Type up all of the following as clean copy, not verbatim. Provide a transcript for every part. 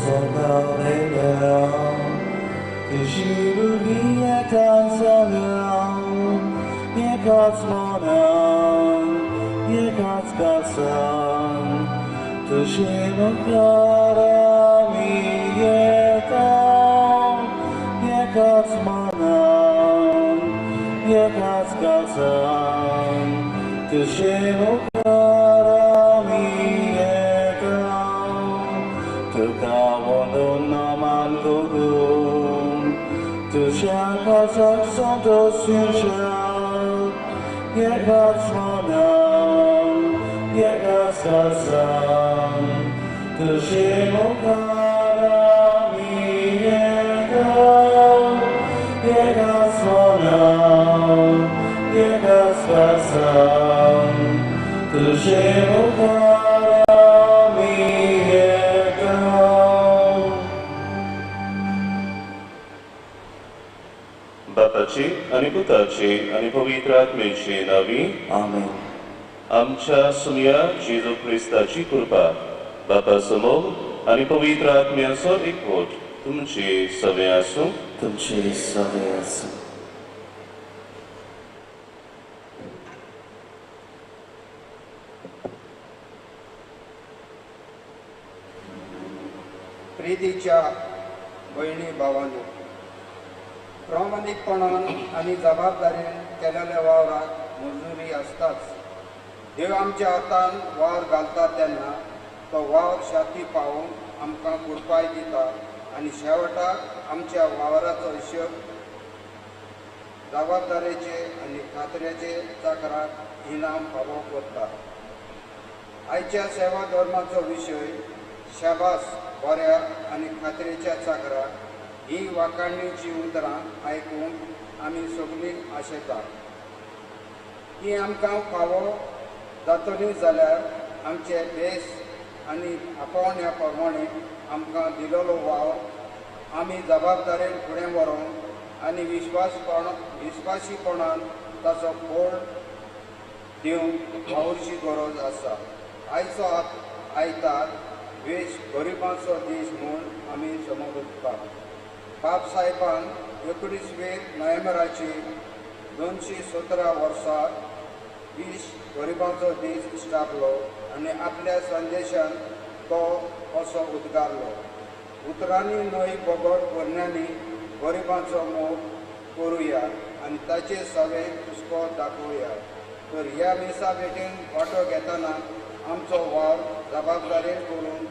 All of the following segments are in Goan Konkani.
सर्गावयल्या तुजी भुरगीं एकठांय जाल्या एकाच मनान एकाच काळजान तुजे मुखार आमी येता एकाच मनान एकाच काळजान तुजे मुखार आमी येता तुका वंदून नमन करून तुज्या काळजाक संतोश दिवच्या एकाच मनान एकाच काळजान तुजे मुखार आमी येता एकाच मनान एकाच काळजान तुजे मुखार आमी येता. बापाची आनी पुताची आनी पवित्र आत्म्याची नांवी आमेन. आमच्या सुमया जेजू क्रिस्ताची कृपा, बापाचो मोग आनी पवित्र आत्म्याचो एकवट तुमचे सगळे आसूं. तुमचे सगळे आसूं. प्रितीच्या भयणी भावांनो, प्रामाणीकपणान आनी जबाबदारीन केलेल्या वावराक मंजुरी आसताच. देव आमच्या हातान वावर घालता तेन्ना तो वावर शाती पावोवन आमकां कृपाय दिता आनी शेवटाक आमच्या वावराचो हिशोब जबाबदारेचे आनी खात्रेचे चाकराक इनाम फावो करता. आयच्या सेवा धर्माचो विशय शाबास बऱ्या आनी खात्रेच्या चाकराक ही वाखाणीचीं उतरां आयकूंक आमी सगळीं आशेतात. ती आमकां फावो जातली जाल्यार आमचे भेस आनी आपोवण्या प्रमाणे आमकां दिलेलो वावर आमी जबाबदारेन फुडें व्हरोन आनी विस्वासीपणान ताचो फोड दिवंक वावुरची गरज आसा. आयचो आयतार वेश गरिबांचो दीस म्हूण आमी समजता. बाब साहेबान 19 नोव्हेंबराची 217 वर्सां 20 गरिबांचो दीस स्थापलो आनी आपल्या संदेशान तो असो उद्गारलो, उतरांनी न्हय बगर करण्यांनी गरिबांचो मोग करुया आनी ताचे सगळे हुस्को दाखोवया. तर ह्या मिसा भेटेन वांटो घेतना आमचो वावर जबाबदारेन करून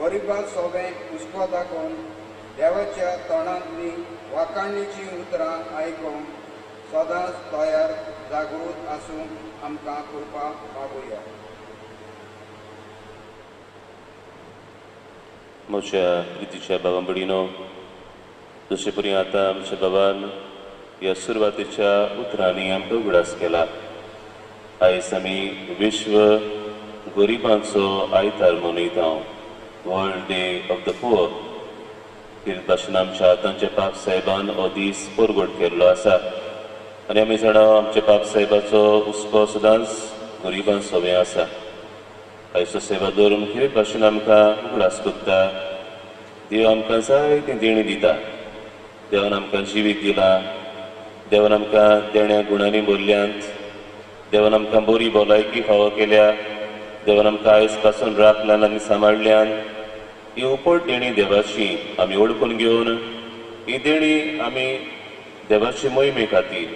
गरिबां सगळें हुस्को दाखोवन देवाच्या तोंडांतली वाखाणीचीं उतरां आयकूंक सदांच तयार जागृत आसूंक आमकां कृपा मागुया. म्हज्या प्रितीच्या बाबा भयणीनो, जशे परी आतां आमच्या बाबान ह्या सुरवातेच्या उतरांनी आमकां उगडास केला, आयज आमी विश्व गरिबांचो आयतार मनयता, world day of the poor. कितें भाशेन आमच्या आतांच्या पाप साहेबान हो दीस परगट केल्लो आसा आनी आमी जाणा आमच्या पाप साहेबाचो हुस्को सदांच गरिबां सोबें आसा. आयचो सेवा धर्म कितें भाशेन आमकां उगडास करता, देव आमकां जाय तें देणें दिता, देवान आमकां जिवीत दिलां, देवान आमकां देण्या गुणांनी भरल्यांत, देवान आमकां बरी भलायकी फावो केल्या, देवान आमकां आयज पासून राखल्यान आनी सांबाळ्ळ्यान. ही उपट देणी देवाची आमी ओळखून घेवन ही देणी आमी देवाची मोहिमे खातीर,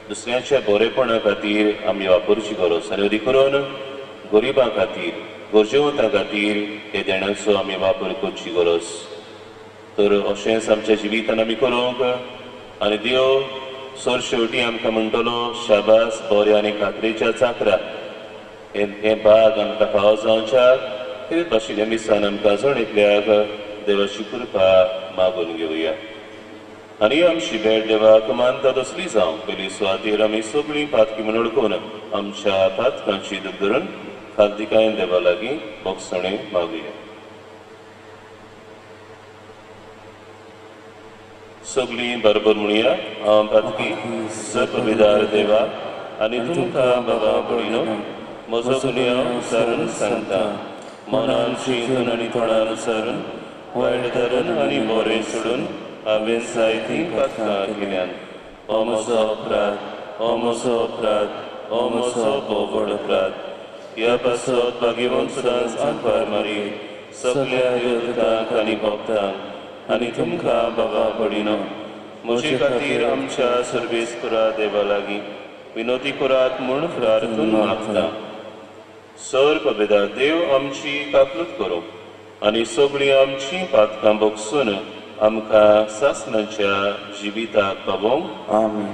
दुसऱ्यांच्या बरेपणा खातीर आमी वापरची गरज आनी अदीक करून गरिबां खातीर, गरजेवंतां खातीर हे देण्याचो आमी वापर करची गरज. तर अशेंच आमच्या जिवितान आमी करूंक आनी देव सर शेवटी आमकां म्हणटलो, शाबास बऱ्या आनी खात्रेच्या चाकरा. हे भाग आमकां फावो जावच्याक हे भाशेच्या मिसान आमकां जण एकल्याक देवाची कृपा मागून घेवया. आनी आमची भेट देवाक मानता तसली जावं. पयली सुवातेर आमी सगळीं पातकी म्हूण वळखून आमच्या पातकांची दूख धरून खालदिकायेन देवा लागीं बोगसणें मागुया. सगळीं बरोबर म्हणया, हांव पातकी सर्वविदार देवा आनी तुमकां बाबा भयणीनो म्हजो गुन्यांव विचारून सांगता, मनान चिंतून आनी तोंडान विचारून वायट धरून आनी बरें सोडून हांवें जायतीं पातकां केल्यान. हो म्हजो अपराध, हो म्हजो अपराध, हो म्हजो भोव व्हड अपराध. ह्या पासत भाग्यवंत सदांच आंकवार मारी सगल्या योद्धांक आनी भक्तांक आनी तुमकां बाबा पडिनो म्हजे खातीर आमच्या सर्वेस्पुरा देवा लागीं विनोदी करात म्हूण प्रार्थून मागता. सर पबेदा देव आमची काकलूत करूं आनी सगळीं आमची पातकां भोगसून आमकां सासणाच्या जिविताक पावोवंक. आमेन.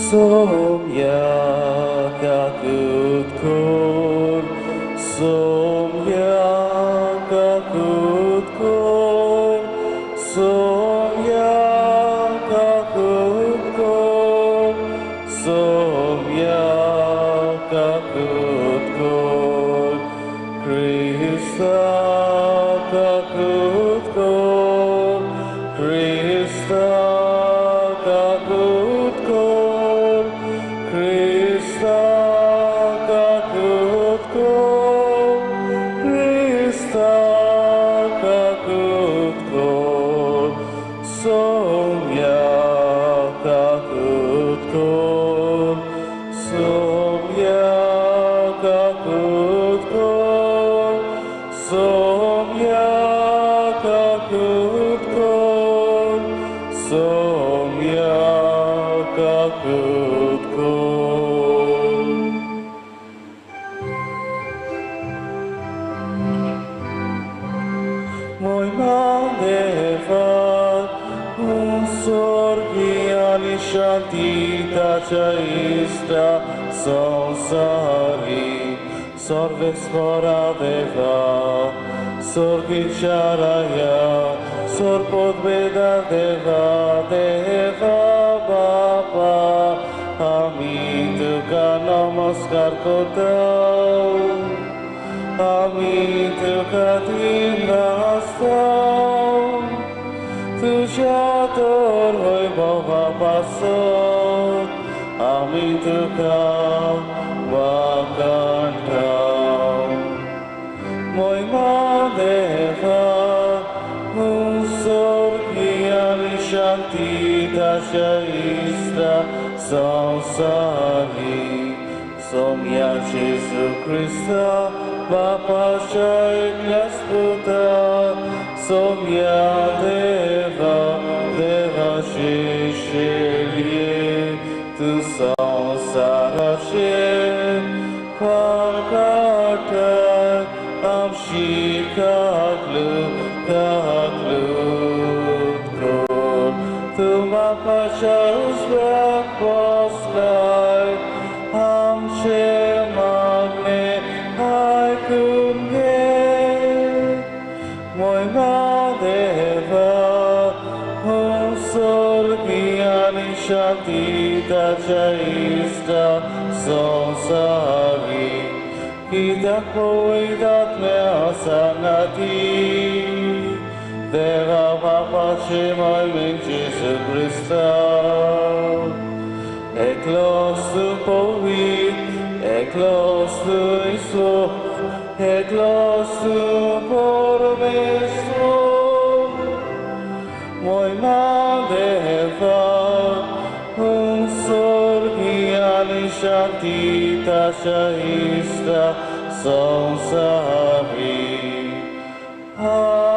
Somya kakut kor, somya kakut kor, somya kakut kor, somya kakut kor, Krista kakut kor, Krista kakut kor, Krista kakut kor, Krista kakut kor, somya kakut kor, somya kakut kor, somya kakut kor, somya kakut kor. Shantita ista samsari sarvesvara deva sorgicharaya sorpodveda deva deva baba ami tuka namaskar kotao ami tuka dinastao तुझ्या तर वैभवा पासत आमी तुका वाकांठाव. मोयमा देवा स्वर्गीय शांती ताच्या इश्टा संवसारी सोम्या जेजू क्रिस्ता बापाच्या एकल्याच पुता सोम्या देवा देवा शिशिल्ये तूं संवसाराचे पाप काडटाय आमची काकलूत काकलूत कर. तूं बापाच्या उजव्याक बसलाय आमचें मागणें आयकून घे. मोयमा देवा स्वर्गीय आनी शांती ताच्या इश्टा संवसारी कित्याक पळयतात सांगाती देवा बापाचे मोहिमेन जेजू क्रिस्ता एकलोच तूं पवित्र, एकलोच तूं ईश्वर, एकलोच तूं परमेश्वर. मोयमा देवा स्वर्गीय आनी शांती ताच्या इश्टा संवसारी. आमेन.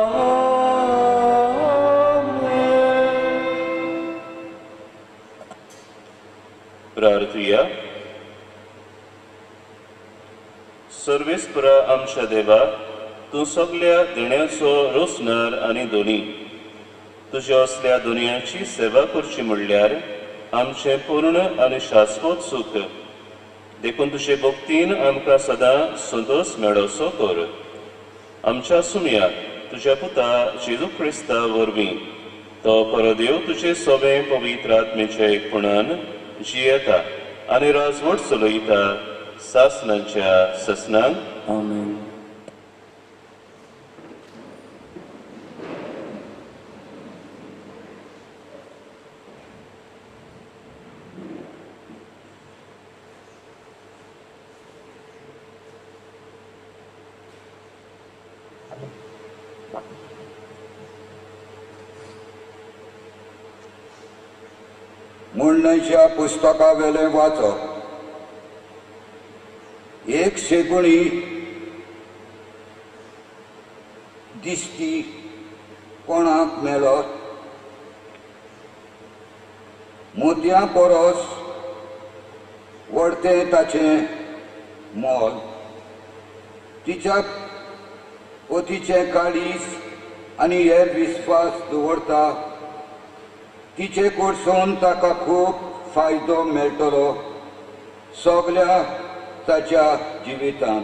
प्रार्थुया. सर्वेस्परा आमच्या देवा, तूं सगल्या देण्याचो रोसणार आनी दोनी. तुज्या असल्या दुनियाची सेवा करची म्हणल्यार आमचें पूर्ण आनी शाश्वत सूख. देखून तुजे भक्तीन आमकां सदां संतोश मेळोसो कर. आमच्या सुमया तुज्या पुता जेजू क्रिस्ता वरवीं तो परदेव तुजे सोबे पवित्र आत्मेच्या एकपणान जियेता आनी राजवट चलयता सासणाच्या ससनांक. आमेन. म्हणण्याच्या पुस्तका वेलें वाचप. एक शेगुणी दिसती कोणाक मेळत, मोतयां परस व्हडतें ताचें मोल. तिच्या पतीचें काळीज आनी हेर विस्वास दवरता, तिचे कडसून ताका खूब फायदो मेळटलो सगल्या ताच्या जिवितांत.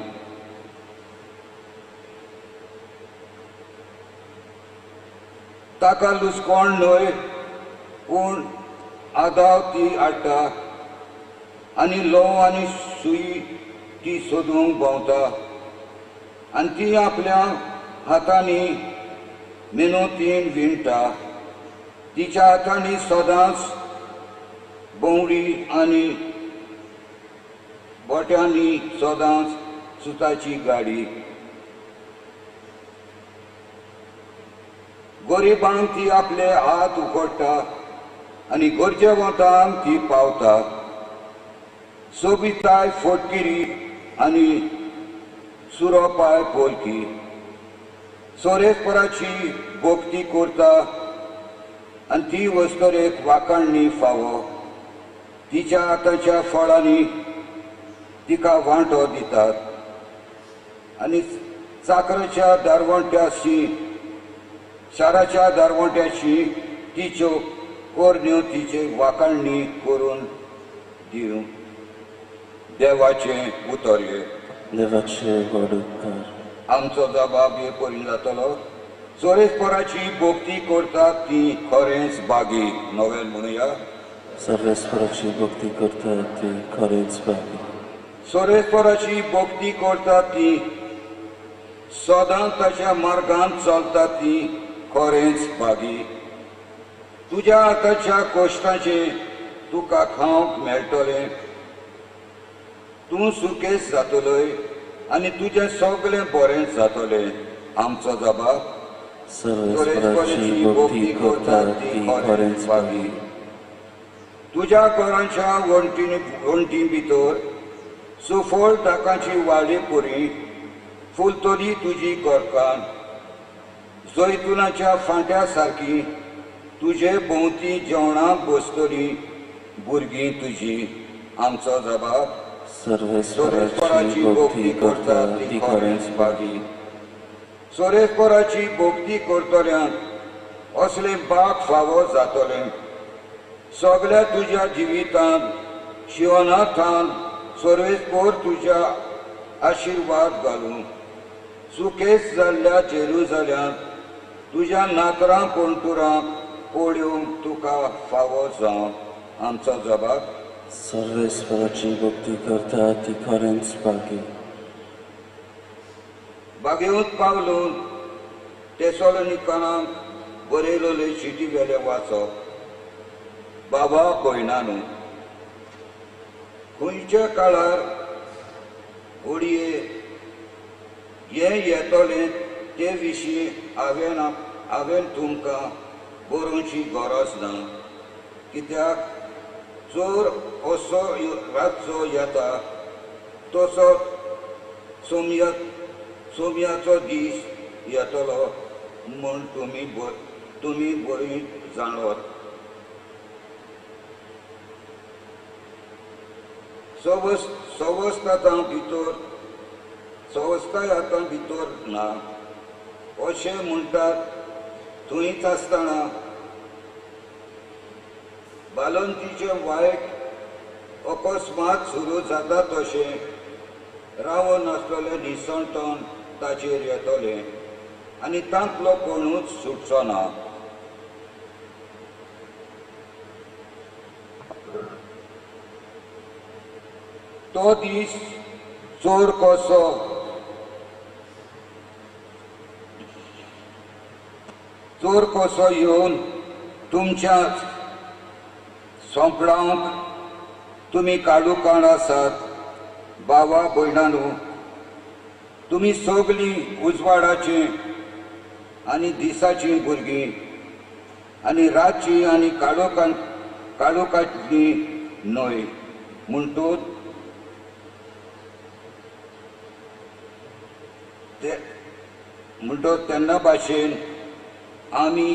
ताका लुसकोण न्हय पूण आदाव ती हाडटा आनी लोव आनी सुई ती सोदूंक भोंवता आनी ती आपल्या हातांनी मिनोतीन विणटा. तिच्या हातांनी सदांच बोंवडी आनी बोट्यांनी सदांच सुताची गाडी. गरिबांक ती आपले हात उखडटा आनी गरजेवंतांक ती पावता. सोबिताय फोटकिरी आनी सुरोपाय पोलकी. सोरेस्पराची भक्ती करता आनी ती वस्तरेक वाखाणणी फावो. तिच्या हाताच्या फळांनी तिका वांटो दितात आनी चाकराच्या दारवंट्याशी शाराच्या दारवंट्याशी तिच्यो कोरण्यो तिचे वाखाणणी करून दिवं. देवाचें उतर हे. देवाचे व्हड उपकार. आमचो जबाब हे परी जातलो. सोरेस्पराची भक्ती करतात ती खरेंच बागी. नवेल म्हणुया. सर्वेस्पराची भक्ती करतात ती खरेंच बागी. सोरेस्पराची भक्ती करतात ती सदां ताच्या मार्गान चलतात ती खरेंच बागी. तुज्या हाताच्या कश्टाचें तुका खावंक मेळटलें, तूं सुकेस जातलोय आनी तुजें सगळें बरें जातलें. आमचो जबाब. सर्वेस्पराची भक्ती करतात ती खरेंच बागी. तुज्या घरांच्या वण्टी भितर सुफळ दाकाची वाडी पुरी फुलतली तुजी घरकान. जैतुनाच्या फांट्या सारकी तुजे भोंवती जेवणां बसतली भुरगीं तुजी. आमचो जबाब. सर्वेस्पराची भक्ती करतात ती खरेंच बागी. सोरेस्पराची भक्ती करतल्यांक असलें बाग फावो जातलें. सगल्या तुज्या जिवितांत शिवनाथान सर्वेस्पर तुज्या आशिर्वाद घालूं. सुकेस जाल्ल्या जेरुजाल्यांत तुज्या नातरां पणटुरांक पळोवंक तुका फावो जावं. आमचो जबाब. सर्वेस्पराची भक्ती करता ती खरेंच बागी. बागेवंत पावलून तेसोलोनिकानाक बरयलेले चिटी वेलें वाचप. बाबा भयणानू, खंयच्या काळार घडये हें येतलें ते विशीं हांवें तुमकां बरोवची गरज ना, कित्याक चोर असो रातचो येता तसो सोम्याचो दीस येतलो म्हूण तुमी बरी जाणवत. सवस्तां भितर सवस्ताय आतां भितर ना अशें म्हणटात. थंयच आसतना बालंतीचें वायट अकस्मात सुरू जाता तशें रावन आसलेलें निसणटण ताचेर येतलें आनी तांतलो कोणूच सुटचो ना. तो दीस चोर कसो येवन तुमच्या सोंपडावंक तुमी काडूकाण आसात. बाबा भयणानू, तुमी सगळीं उजवाडाचीं आनी दिसाचीं भुरगीं आनी रातचीं आनी काळोखांतली न्हय म्हणटूच म्हणटच तेन्ना भाशेन आमी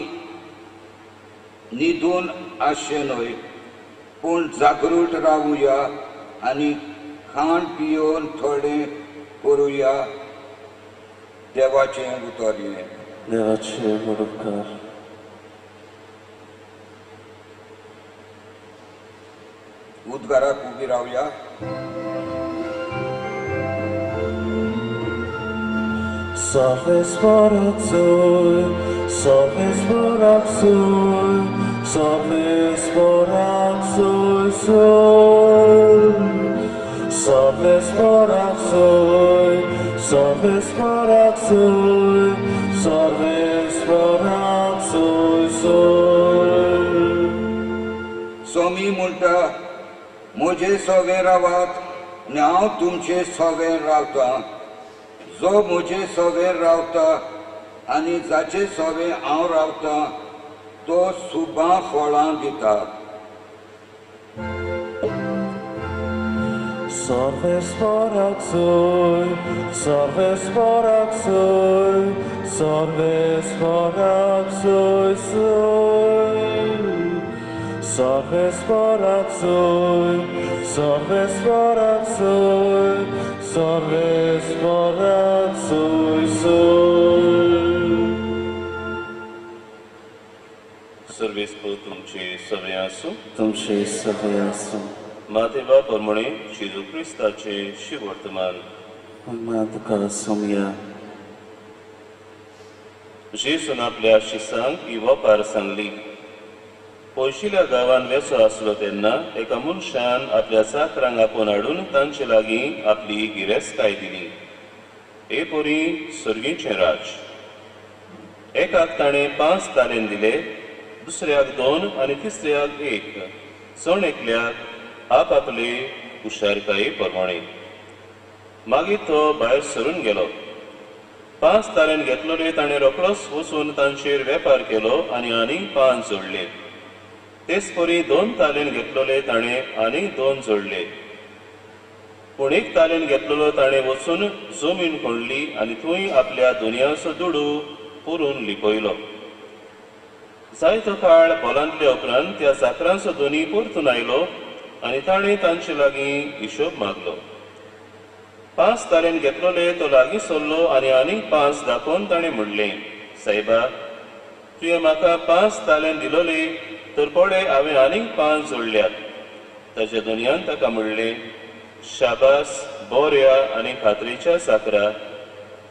न्हिदून आसचें न्हय पूण जागृत रावुया आनी खाण पिवन थोडें करुया. देवाचें उतर हें. देवाचें उपकार. उद्गाराक उबी रावया. Salve sporaxoi, salve sporaxoi, salve sporaxoi, salve sporaxoi, salve sporaxoi. स्वामी म्हणटा म्हजे सवें रावात आनी हांव तुमचे सवें रावतां. जो म्हजे सवें रावता आनी जाचे सवें हांव रावतां तो सुबां फळां दिता. Salve sporaxoi, salve sporaxoi, salve sporaxoi, salve sporaxoi, salve sporaxoi, salve sporaxoi. Sarves तुमचे सवे आसूं. तुमचे सवे आसूं. मातेवा प्रमाणे जेजू क्रिस्ताचे शिवर्तमान. तुका सोमया. जेजून आपल्या शिसांक ही वपार सांगली. पयशिल्या गांवान वेसो आसलो तेन्ना एका मनशान आपल्या चाकरांक आपोवन हाडून तांचे लागीं आपली गिरेस्तकाय दिली. हे परी सर्गीचें राज. एकाक ताणें 5 तालेन दिले, दुसऱ्याक 2 आनी तिसऱ्याक 1, जण एकल्याक आप आपले हुशारकाये प्रमाणे. मागीर तो भायर सरून गेलो. 5 तालेन घेतलोले ताणें रोखडोच वचून तांचेर वेपार केलो आनी आनीक 5 जोडले. तेच परी 2 तालेन घेतलोले ताणें आनीक 2 जोडले. पूण 1 तालेन घेतलेलो ताणें वचून जमीन खणली आनी थंय आपल्या दुनियाचो दुडू पुरून लिपयलो. जायतो काळ बोलांतल्या उपरांत त्या चाकरांचो धनी परतून आयलो आनी ताणें तांचे लागीं हिशोब मागलो. 5 तालेन घेतलोले तो लागीं सरलो आनी आनीक 5 दाखोवन ताणें म्हणलें, सायबा तुवें म्हाका 5 तालेन दिलोले तर पळय हांवें आनीक 5 जोडल्यात. ताच्या धनयान ताका म्हणलें, शाबास बऱ्या आनी खात्रेच्या चाकरा,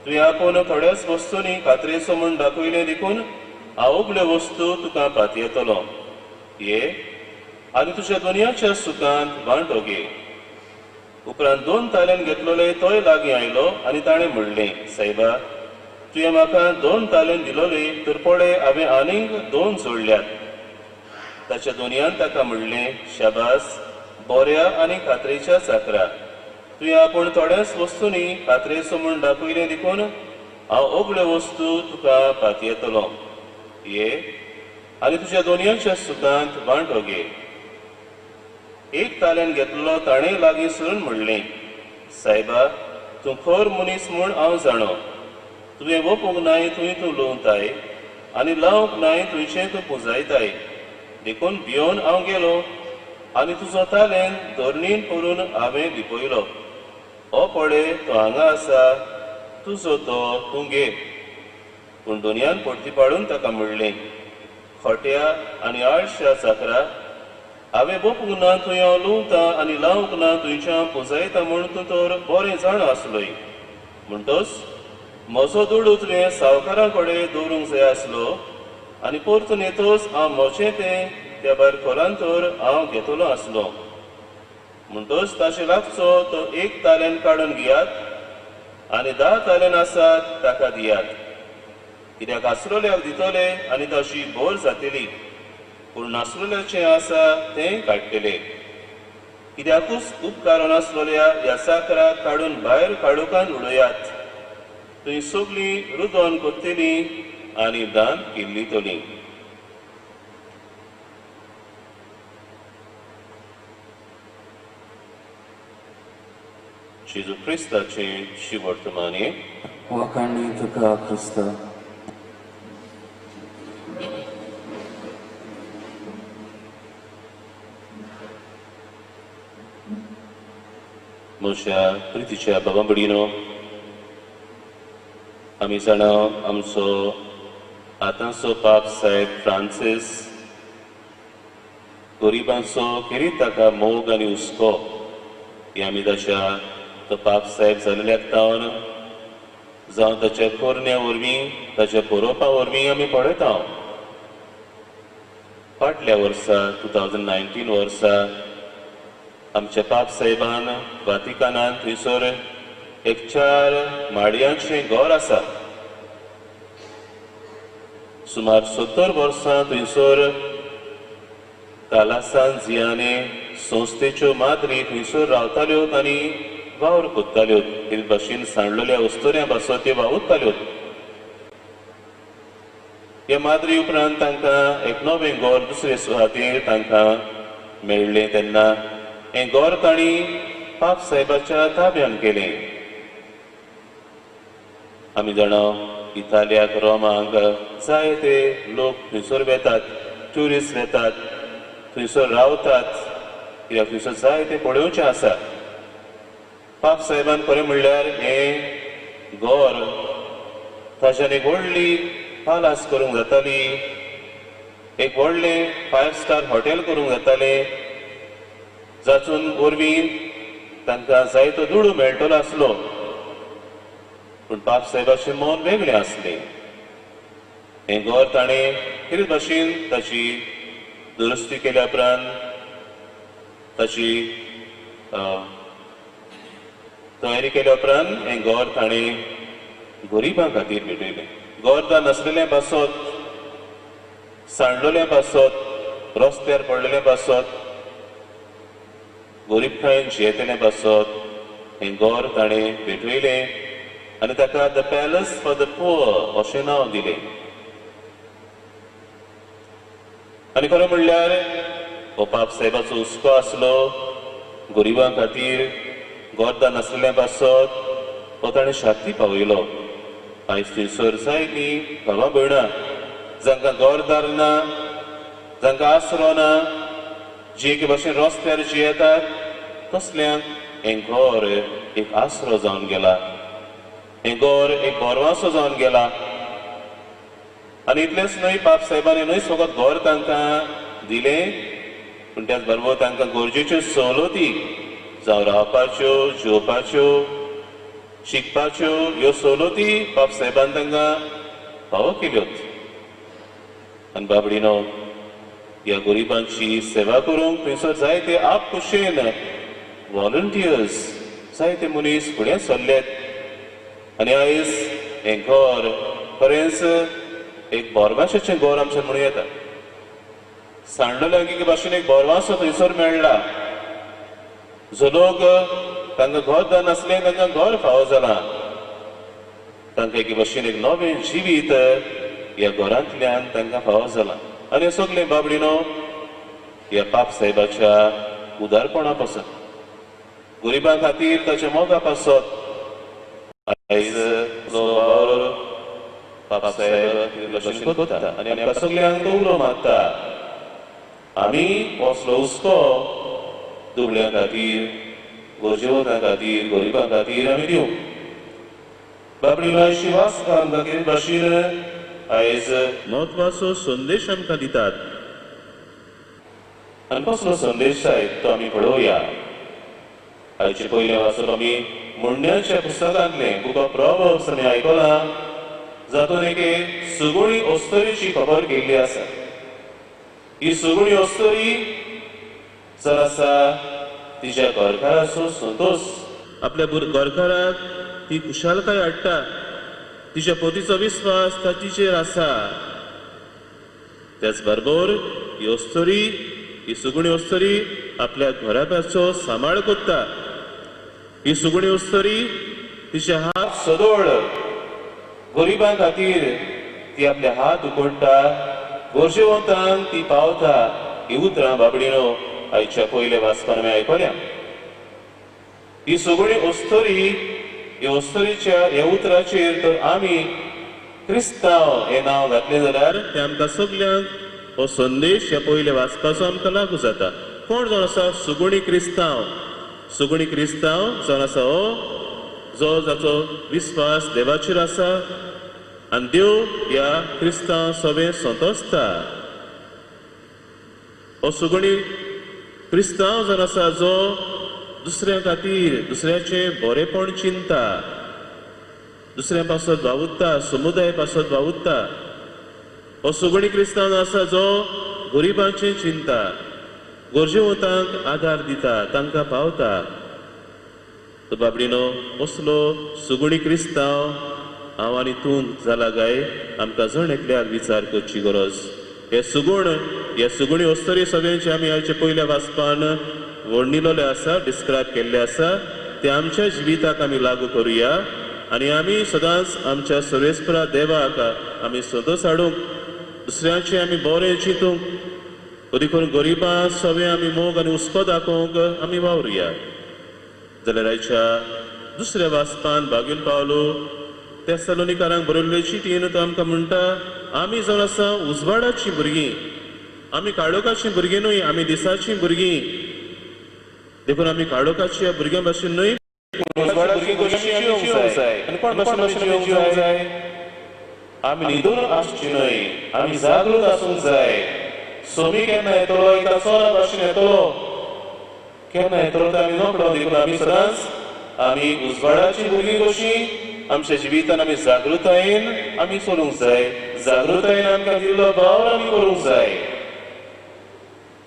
तुवें आपूण थोड्याच वस्तूंनी खात्रेचो म्हूण दाखयलें देखून हांव सगल्यो वस्तू तुका पातयेतलो. ये आनी तुज्या दुनियाच्या सुखांत वांटो घे. उपरांत 2 तालेन घेतलोले तोय लागीं आयलो आनी ताणें म्हणलें, सायबा तुवें म्हाका 2 तालेन दिलोले तर पळय हांवें आनीक 2 जोडल्यात. ताच्या दुनियान ताका म्हणलें, शाबास बऱ्या आनी खात्रेच्या चाकरा, तुवें आपूण थोड्याच वस्तूंनी खात्रेचो म्हूण दाखयलें देखून हांव सगल्यो वस्तू तुका पातयेतलो. ये आनी तुज्या दुनियाच्या सुखांत वांटो घे. 1 तालेन घेतलो ताणें लागीं सरून म्हणलें, सायबा तूं खर मनीस म्हूण हांव जाणो. तुवें वोपूंक नाय थंय तूं लुवताय आनी लावंक नाय थंयचें तूं पुंजायताय. देखून भियोवन हांव गेलो आनी तुजो तालेन धरणीन करून हांवें लिपयलो. हो पळय तो हांगा आसा, तुजो तो तूं घे. पूण दुनियान परती पाडून ताका म्हणलें, खोट्या आनी आळश्या चाकरा, हांवें बोपूंक ना थंय हांव लुवतां आनी लावंक ना थंयच्या पुंजायता म्हूण तूं तर बरें जाणा आसलोय. म्हणटच म्हजो दुडू तुवें सावकारां कडेन दवरूंक जाय आसलो आनी परतून येतच हांव म्हजें तें त्या भायर खोलान तर हांव घेतलो आसलो. म्हणटच ताचे लागचो तो 1 तालेन काडून घेयात आनी 10 तालेन आसात ताका दियात. कित्याक आसलोल्याक दितले आनी ताची भर जातली, पूण नासलोल्याचें आसा तें काडटले. कित्याकूच उपकार नासलोल्या ह्या चाकराक काडून भायर काडूकान उडयात. थंय सगळीं रुदोन कोत्तली आनी दांत किल्लितली. जेजू क्रिस्ताचें शिवर्तमाने. वाखाणणी तुका क्रिस्ता. म्हज्या प्रितीच्या बाबा भयणीनो, आमी जाणा आमचो आतांचो पाप साहेब फ्रांसीस गरिबांचो खेरीत ताका मोग आनी हुस्को हे आमी ताच्या तो पाप साहेब जाल्ल्याक तावन जावं ताच्या कोरण्या वरवीं ताच्या बरोवपा वरवीं आमी पळयता. फाटल्या वर्सा 2019 वर्सा आमच्या पाप साहेबान वातिकानान थंयसर एक 4 माडयांचें घर आसा. सुमार 70 वर्सां थंयसर कालासान जियाने संस्थेच्यो माद्री थंयसर रावताल्यो आनी वावर कोत्ताल्यो. हे भाशेन सांडलेल्या अस्तुऱ्यां पासत त्यो वावुरताल्यो. ह्या माद्री उपरांत तांकां एक नवें घर दुसरे सुवातेर तांकां मेळ्ळें. तेन्ना हें घर तांणी पाप साहेबाच्या ताब्यान केलें. आमी जाणा इतालियाक रोमाक जायते लोक थंयसर वेतात, ट्युरिस्ट वेतात, थंयसर रावतात, कित्याक थंयसर जायते पळोवचें आसा. पाप साहेबान खरें म्हणल्यार हें घर ताच्यान एक व्हडली पालास करूंक जाताली, एक व्हडलें 5 स्टार हॉटेल करूंक जातालें, जाचून वरवीं तांकां जायतो दुडू मेळटलो आसलो. पूण पाप साहेबाचें मन वेगळें आसलें. हें घर ताणें कितें भाशेन ताची दुरुस्ती केल्या उपरांत ताची तयारी केल्या उपरांत हें घर ताणें गरिबां खातीर भेटयलें. घरदार नासलेलें पासत, सांडलेलें पासत, रस्त्यार पडलेलें पासत, गरीबकायेन जियेतलें पासत हें घर ताणें भेटयलें आनी ताका the palace for the poor अशें नांव दिलें. आनी खरें म्हणल्यार हो पाप साहेबाचो हुस्को आसलो गरिबां खातीर, घरदार नासलेलें पासत हो ताणें शांती पावयलो. आयज थंयसर जायतीं भावा भयणां जांकां घरदार ना, जांकां आसरो ना, जे एके भाशेन रस्त्यार जियेतात, तसल्यांक हें घर एक आसरो जावन गेला, हें घर एक भरवासो जावन गेला. आनी इतलेंच न्हय, पाप साहेबांनी न्हय फकत घर तांकां दिलें, पूण त्याच बरोबर तांकां गरजेच्यो सवलती जावं रावपाच्यो, जेवपाच्यो, शिकपाच्यो ह्यो सवलती पाप साहेबान तांकां फावो केल्योत. आनी बाबडीनो, ह्या गरिबांची सेवा करूंक थंयसर जायते आपखुशेन व्हॉलंटियर्स, जायते मनीस फुडें सरल्यात. आनी आयज हें घर खरेंच एक बोरवाशाचें घर आमचें म्हणूं येता. सांडलेल्यांक एके भाशेन एक बोरवासो थंयसर मेळ्ळा. जो लोक तांकां घरदार नासलें तांकां घर फावो जालां, तांकां एके भाशेन एक नवें जिवीत ह्या घरांतल्यान तांकां फावो जालां. आनी सगळें बाबडीनो ह्या पाप साहेबाच्या उदारपणा पासत, गरिबां खातीर ताच्या मोगा पासत आयज पाप साहेब कोत्ता आनी आमकां सगल्यांक उलो मारता. आमी असलो हुस्को दुबळ्यां खातीर, गरजेवंतां खातीर, गरिबां खातीर आमी दिवं. बाबडीनो, अशी वाचता आमकां कितें भाशेन आयज म्हत्वाचो संदेश आमकां दितात. आनी कसलो संदेश जायत तो आमी पळोवया. आयचे पयलें वाचप आमी मुंड्यांच्या पुस्तकांतलें, बुक ऑफ प्रॉवर्ब्स आमी आयकलां, जातूंत एके सुगुणी अस्तुरीची खबर केल्ली आसा. ही सुगुणी अस्तुरी जर आसा तिच्या घरकाराचो संतोश, आपल्या घरकाराक ती खुशालकाय हाडटा, तिच्या पतीचो विस्वास ताचेर आसा. त्याच बरोबर ही अस्तुरी, ही सुगुणी अस्तुरी आपल्या घराब्याचो सांबाळ करता. ही सुगुणी अस्तुरी तिचे हात सदोळ गरिबां खातीर ती आपले हात उकडटा, गरजेवंतांक ती पावता. ही उतरां बाबडीनो आयच्या पयल्या वाचपान आमी आयकल्या. ही सगळी अस्तोरी, ह्या अस्तोरीच्या ह्या उतराचेर तर आमी क्रिस्तांव हें नांव घातलें जाल्यार तें आमकां सगल्यांक हो संदेश ह्या पयल्या वाचपाचो आमकां लागू जाता. कोण जावन आसा सुगुणी क्रिस्तांव? सुगुणी क्रिस्तांव जावन आसा हो जो जाचो विस्वास देवाचेर आसा आनी देव ह्या क्रिस्तांव सगळें संतोसता. हो सुगुणी क्रिस्तांव जावन आसा जो दुसऱ्या खातीर दुसऱ्याचें बरेपण चिंता, दुसऱ्या पासत वावुरता, समुदाय पासत वावुरता. हो सुगुणी क्रिस्तांव आसा जो गरिबांचें चिंता, गरजेवंतांक आदार दिता, तांकां पावता. तो बाबडीनो असलो सुगुणी क्रिस्तांव हांव आनी तूं जाला काय आमकां जण एकल्याक विचार करची गरज. हे सुगुण, ह्या सुगुणी अस्तोरी सगळ्यांचे आमी आयचे पयल्या वाचपान वर्णिल्ले आसा, डिस्क्रायब केल्ले आसा, ते आमच्या जिविताक आमी लागू करुया आनी आमी सदांच आमच्या सर्वेस्परा देवाक आमी संतोस हाडूंक, दुसऱ्यांचे आमी बरें चिंतूंक, करून गरिबां सगळें आमी मोग आनी हुस्को दाखोवंक आमी वावरुया. जाल्यार आयच्या दुसऱ्या वाचपान बागीन पावलो तेसलोनिकारांक बरयल्ले चिटयेन तो आमकां म्हणटा, आमी जावन आसा उजवाडाचीं भुरगीं, आमी काळोखाचीं भुरगीं न्हय, आमी दिसाचीं भुरगीं. देखून आमी काळोखाच्या भुरग्यां भाशेन न्हय, जिवंक जाय. आमी न्हिदून आसची न्हय, आमी जागृत आसूंक जाय. सोमी केन्ना येतलो, एका चोरा भाशेन येतलो, केन्ना येतलो तो आमी नकळो. देखून आमी सदांच आमी उजवाडाची भुरगीं कशीं आमच्या जिवितान आमी जागृतायेन आमी चलूंक जाय, जागृतायेन आमकां दिल्लो वावर आमी करूंक जाय.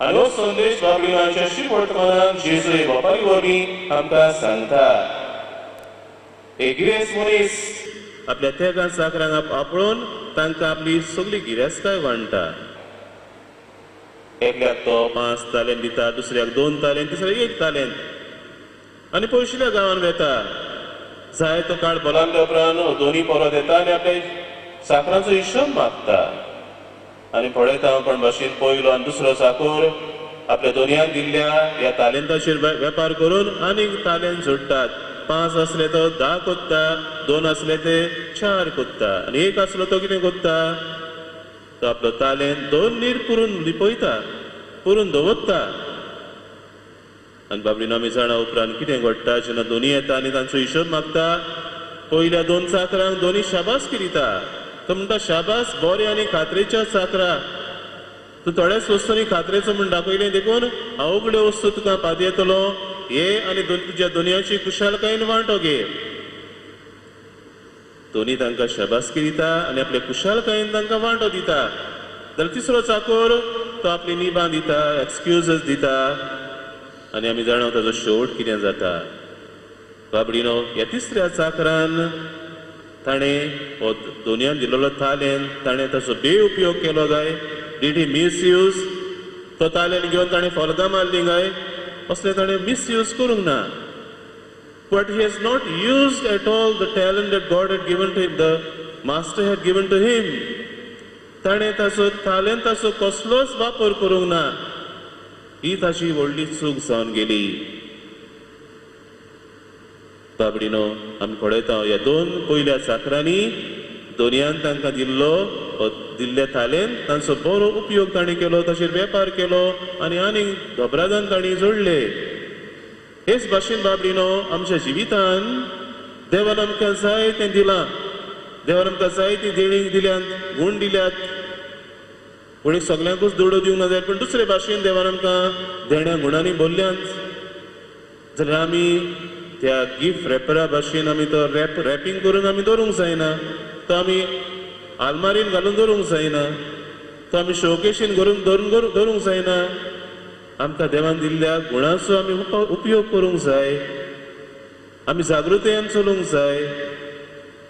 आनी हो संदेश बाबडीनाच्या शिपवर्तमानान जेजू हे वेपारी वरवीं आमकां सांगता. एक गिरेस्त मनीस आपल्या तेगां चाकरांक आपळोवन तांकां आपली सगळी गिरेस्तकाय वांट्टा. एकल्याक तो 5 तालेंत दिता, दुसऱ्याक 2 तालेंत, तिसऱ्याक 1 तालेंत, आनी पयशिल्ल्या गांवान वेता. जाय तो काळ बोलांल्या उपरांत दोनी परत येता आनी आपल्या चाकरांचो हिशोब मागता. आनी पळयता कोण भाशेन पयलो आनी दुसरो चाकोर आपल्या दोनयांक दिल्ल्या ह्या तालेंताचेर वेपार करून आनीक तालेंत जोडटात. 5 आसले तो 10 कोत्ता, 2 आसले ते 4 कोत्ता, आनी 1 आसलो तो कितें कोत्ता, तो आपलो तालेंत 2 नीर पुरून लिपयता, पुरून दवरता. आनी बाबडीनो आमी जाणा उपरांत कितें घडटा, जेन्ना दोनी येता आनी तांचो हिशोब मागता, पयल्या 2 चाकरांक दोनी शाबासकी दिता. तो म्हणटा, शाबास बरे आनी खात्रेच्या चाकरा, तूं थोड्याच वस्तूंनी खात्रेचो म्हूण दाखयलें, देखून हांव उगड्यो वस्तू तुका पादयतलो, हे आनी तुज्या दोनयांची कुशालकायेन वांटो घे. दोनी तांकां शाबासकी दिता आनी आपल्या कुशालकायेन तांकां वांटो दिता. जाल्यार तिसरो चाकोर तो आपली निबां दिता, एक्सक्यूजस दिता, आनी आमी जाणा ताजो शेवट कितें जाता. बाबडीनो ह्या तिसऱ्या चाकरान ताणें हो दोनयान दिल्लो तालेंत ताणें ताचो बेउपयोग केलो काय, did he misuse? तो तालेंत घेवन ताणें फोल्गां मारलीं काय, असलें ताणें मिसयूज करूंक ना. But he has not used at all the talent that God had given to him, the master had given to him. ताणें ताचो तालेंताचो कसलोच वापर करूंक ना. ही ताची व्हडली चूक जावन गेली. बाबडीनो आमी पळयता ह्या 2 पयल्या चाकरांनी दोनयान तांकां दिल्लो दिल्ले तालेंत तांचो बरो उपयोग तांणी केलो, ताचेर वेपार केलो आनी आनीक दोबरादान तांणी जोडले. हेच भाशेन बाबडीनो आमच्या जिवितान देवान आमकां जाय तें दिलां, देवान आमकां जाय ती देणीं दिल्यात, गूण दिल्यात. कोणी सगल्यांकूच दुडो दिवंक ना जाल्यार पूण दुसरे भाशेन देवान आमकां देण्या गुणांनी भरल्यांत. जाल्यार आमी त्या गिफ्ट रॅपरा भाशेन आमी तो रॅपींग करून आमी दवरूंक जायना, तो आमी आलमारीन घालून दवरूंक जायना, तो आमी शोकेशीन घरून दवरूंक जायना. आमकां देवान दिल्ल्या गुणाचो आमी उपयोग करूंक जाय, आमी जागृतायेन चलूंक जाय.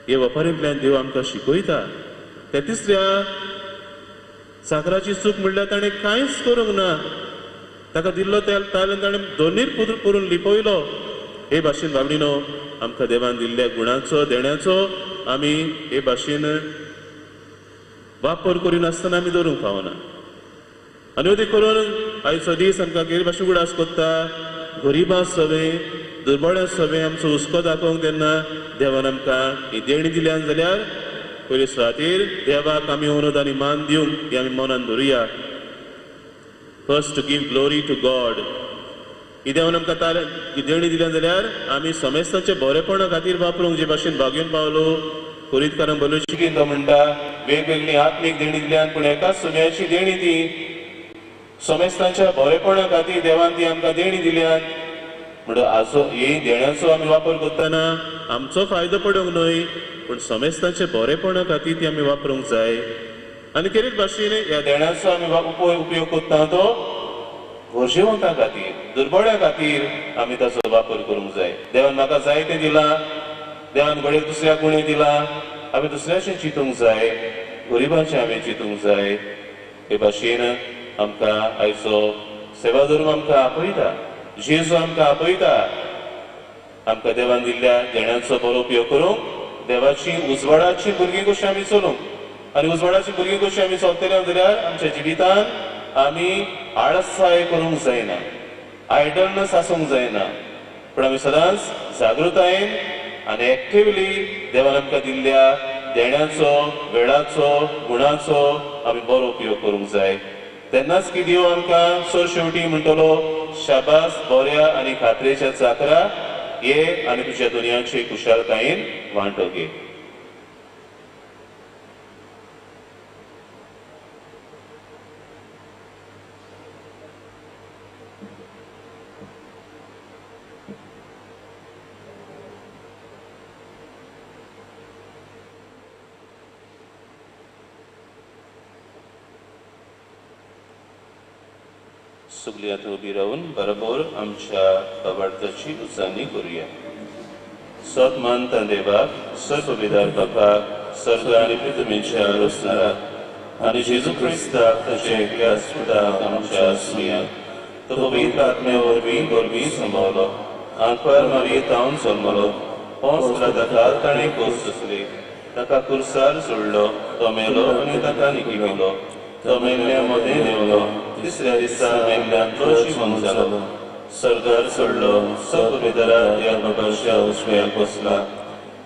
हे वेपारींतल्यान देव आमकां शिकयता. त्या तिसऱ्या चाकराची चूक म्हणल्यार ताणें कांयच करूंक ना, ताका दिल्लो तालेंत ताणें दोनीर पुरून लिपयलो. हे भाशेन बाबडीनो आमकां देवान दिल्ल्या गुणाचो देण्याचो आमी हे भाशेन वापर करिनासतना आमी दवरूंक फावना. आनी अदी करून आयचो दीस आमकां कितें भाशेन उगडास कोत्ता, गरिबां सगळें दुर्बळ सगळें आमचो हुस्को दाखोवंक तेन्ना देवान आमकां ही देणी दिल्यान जाल्यार पयले सुवातेर देवाक आमी उनद आनी मान दिवंक ही आमी मनान धरुया. First to give glory to God. ही देवान आमकां देणी दिल्यान जाल्यार आमी समेस्तांचे बरेपणा खातीर वापरूंक जे भाशेन भागून पावलो कोरितकारांक बरोवची तो म्हणटा वेगवेगळी आत्मीक देणी दिल्यान पूण एकाच सुम्याची देणी ती समेस्तांच्या बरेपणा खातीर देवान ती आमकां देणी दिल्यान. म्हणून आजो हे देण्याचो आमी वापर करतना आमचो फायदो पडूंक न्हय पूण समेस्तांचे बरेपणा खातीर ती आमी वापरूंक जाय. आनी केरीत भाशेन ह्या देण्याचो आमी उपयोग करता तो गरजेवंतां खातीर दुर्बळ्या खातीर आमी ताचो वापर करूंक जाय. देवान म्हाका जाय तें दिलां, देवान घडये दुसऱ्या गुणे दिलां, आमी दुसऱ्याचें चिंतूंक जाय, गरिबांचें आमी चिंतूंक जाय. हे भाशेन आमकां आयचो सेवा धर्म आमकां आपयता, जेजू आमकां आपयता. आमकां देवान दिल्ल्या देण्याचो बरो उपयोग करूंक देवाची उजवाडाची भुरगीं कशी आमी चलूंक आनी उजवाडाची भुरगीं कशी आमी चलतले जाल्यार आमच्या जिवितान आमी आळसाय करूंक जायना, आयडलनस आसूंक जायना, पूण आमी सदांच जागृतायेन आनी एक्टिवली देवान आमकां दिल्ल्या देण्याचो, वेळाचो, गुणाचो आमी बरो उपयोग करूंक जाय. तेन्नाच की देव आमकां सर शेवटी म्हणटलो शाबास बऱ्या आनी खात्रेच्या चाकरा ये आनी तुज्या दुनियाचे कुशालकायेन वांटो घे. सगळी आतां उबी रावन बरोबर आमच्या बाबार्थाची उचारणी करुया. सत मानता देवाक, सर्वविदार बापाक, सर्ग आनी पृथ्वीच्या रचणाराक आनी जेजू क्रिस्ताक ताच्या एकल्या सुताक आमच्या सुयाक तो पवित्र आत्म्या वरवीं गोरवीं संभवलो, आंकवार मारये तावन जल्मलो, पोंस ताका ताणें कोस सोंसली, ताका कुर्सार सोडलो, तो मेलो आनी ताका निकिलो, तो मेल्ल्या मदें देंवलो, तिसऱ्या दिसा मेल्ल्यांतलो जिवन जालो, सर्गार सोडलो, सर्वविदरा ह्या बाबाच्या उजव्याक बसला,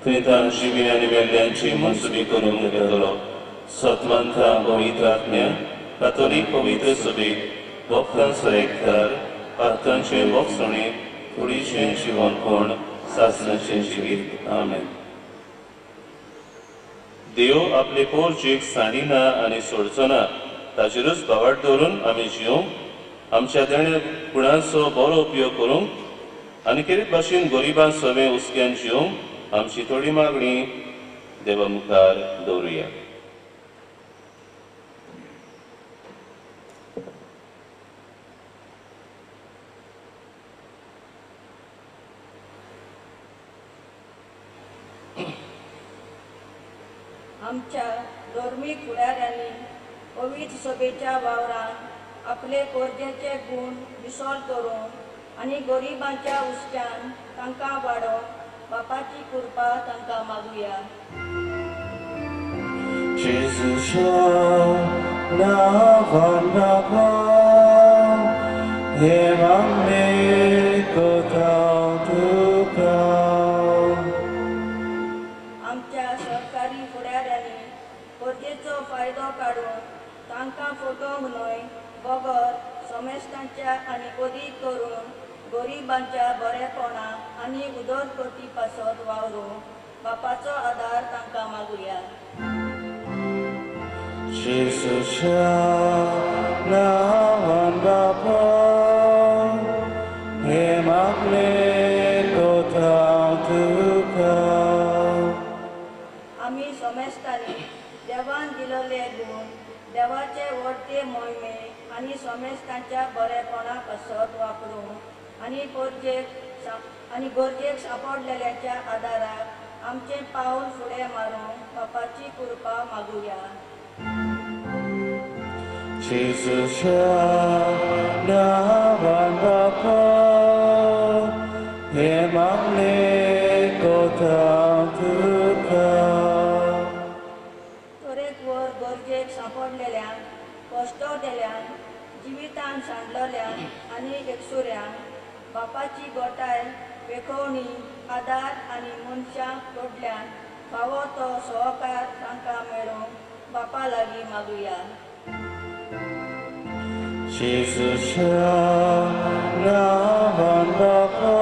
थंय तान जिवी आनी मेल्ल्यांची मनसुबी करूंक घेतलो. सतमंथा पवित्र आत्म्या कातोलीक पवित्र सभेक भक्तांचो एकठार, पात्रांचें भोगसणें, कुडीचें जिवनपण, सासणाचें जिवीत. आमेन. देव आपले पोरजेक सांडिना आनी सोडचो ना, ताचेरूच भावार्थ दवरून आमी जिवंक आमच्या देण्या गुणांचो बरो उपयोग करूंक आनी केरीत भाशेन गरिबां सवें हुस्क्यान जिवंक आमची थोडी मागणी देवा मुखार दवरुया. आमच्या धर्मीक फुडाऱ्यांनी पवित्र सभेच्या वावरान आपले गरजेचे गूण विसॉल करून आनी गरिबांच्या हुस्क्यान तांकां वाडोवन बापाची कृपा तांकां मागुया. जेजूच्या नांवान बापा हे मागणें करता तुका. आमच्या सरकारी फुडाऱ्यांनी गरजेचो फायदो काडून तांकां फटोवंक न्हय बगर समेस्तांच्या आनी अदीक करून गरिबांच्या बरेपणाक आनी उदरगती पासत वावरूंक बापाचो आदार तांकां मागुया. जेजूच्या नांवान बापा हे मागणें करता तुका. आमी समेस्तांनी देवान दिलेले गूण देवाचे व्हडते मोहिमे आनी समेस्तांच्या बरेपणा पासत वापरूंक आनी गरजेक सांपडलेल्यांच्या आदाराक आमचें पावल फुडें मारूंक बापाची कृपा मागुया. जेजूच्या नांवान बापा हे मागणें करता तुका. तरेकवार गरजेक सांपडलेल्यांक, कश्टवलेल्यांक, जिवितान सांडलेल्यांक आनी एकसुऱ्यांक बापाची गोटाय वेखोवणी आदार आनी मनशां कडल्यान फावो तो सहकार तांकां मेळूंक बापा लागीं मागुया. जेजूच्या नांवान बापा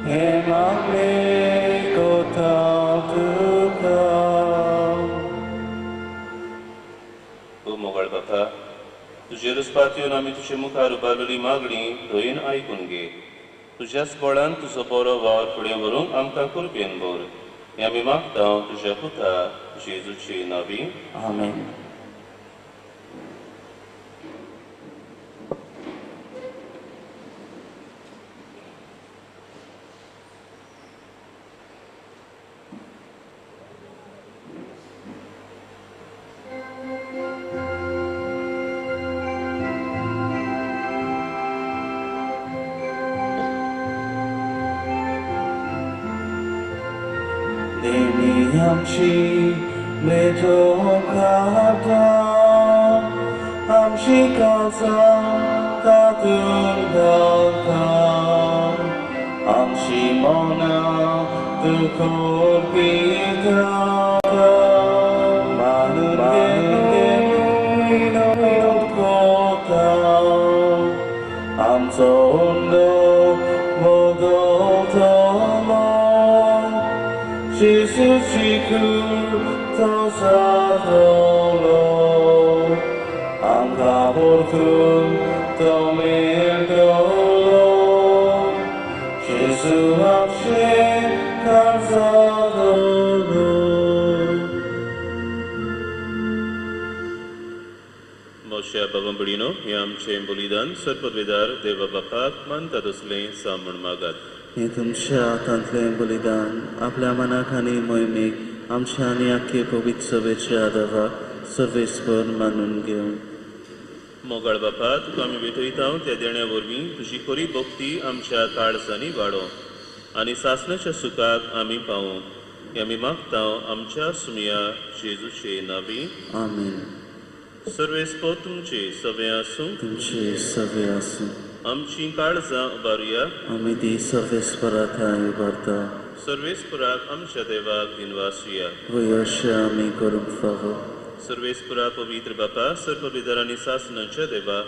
हें मागणें कोता तुका. ओ मोगाळ बापा, तुजे रुस्पात येवन आमी तुजे मुखार उबारलेली मागणी दयेन आयकून घे. तुज्याच बळान तुजो बरो वावर फुडें व्हरूंक आमकां कृपेन भर. हें आमी मागता तुज्या पुता जेजूचे नांवी. आमेन. आमची मेजो खाता आमची काळजां तातूंत घालता आमची मनां तुका अर्पिता मानून कोता आमचो उंडो बदलतलो जेजूची कूड तो जातलो आमकां परतून तो मेळटलो. जेजू आमचें काळजांतलो. मोशा बाबा भयणीनो, हें आमचें बलिदान सर्पवेदार देवा बापाक मानता तसलें जावं म्हूण मागात. हें तुमच्या हातांतलें बलिदान आपल्या मनाक आनी मोहिमेक आमच्या आनी आख्खे पवित्र सभेच्या आदाराक सर्वेस्पर मानून घेवन. मोगाळ बापा, तुका आमी भेटयता त्या देण्या वरवीं तुजी खरी भक्ती आमच्या काळजांनी वाडोवं आनी सासणाच्या सुखाक आमी पावूं. हें आमी मागता आमच्या सुमया जेजूचे नांवी. आमेन. सर्वेस्पर तुमचे सगळे आसूं. तुमचे सगळे आसूं. आमची काळजां उबारुया. आमी ती सर्वेस्परा थंय उबारता. सर्वेस्पराक आमच्या देवाक दिनवासुया. वय अशें आमी करूंक फावो. सर्वेस्परा पवित्र बापा, सर्वविदर आनी सासणाच्या देवा,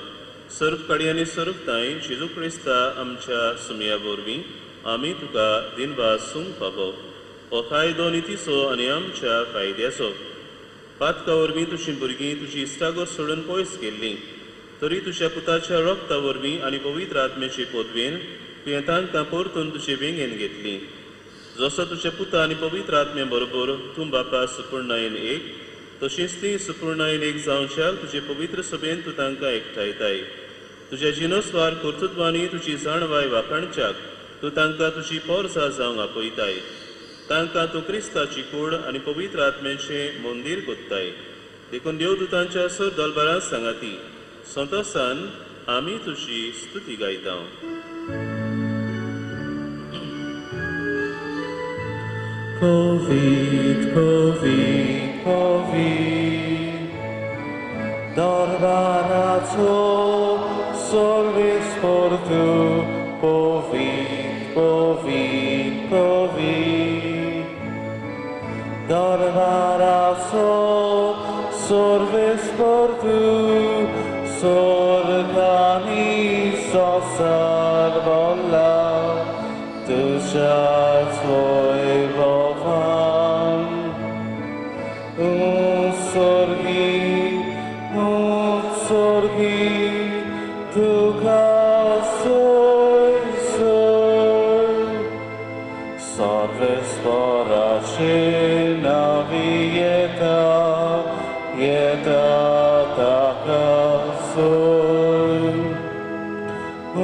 सर्व काडी आनी सर्वताय जेजू क्रिस्ता आमच्या सुमया वरवीं आमी तुका दिनवासूंक फावो. हो कायदो नितीचो आनी आमच्या फायद्याचो. पातका वरवीं तुजीं भुरगीं तुजी इश्टागत सोडून पयस गेल्लीं तरी तुज्या पुताच्या रक्ता वरवीं आनी पवित्र आत्म्याचे पदवेन तुवें तांकां परतून तुजे वेंगेन घेतली. जसो तुज्या पुता आनी पवित्र आत्म्या बरोबर तूं बापा सुपूर्णायेन एक, तशीच ती सुपूर्णायेन एक जावच्याक तुजे पवित्र सभेन तूं तांकां एकठांयताय. तुज्या जिनोस्वार कर्तृत्वांनी तुजी जाणवाय वाखाणच्याक तूं तांकां तुजी पोरसां जावंक आपयताय. तांकां तूं क्रिस्ताची कूड आनी पवित्र आत्म्याचें मंदीर कोत्ताय. देखून देवदूतांच्या सर दलबारांत सांगाती संतोसान आमी तुजी स्तुती गायता. Covid, Covid, Covid, दरबाराचो सर्वेस्पर तूं. Covid, Covid, Covid, दरबाराचो सर्वेस्पर तूं. स्वर्गानी संवसार भरला तुज्याच वैभवान. उत्सर्गी उत्सर्गी तुका सोय सोय सर्वेस्पराचे नांवी येता येता ताका सोय.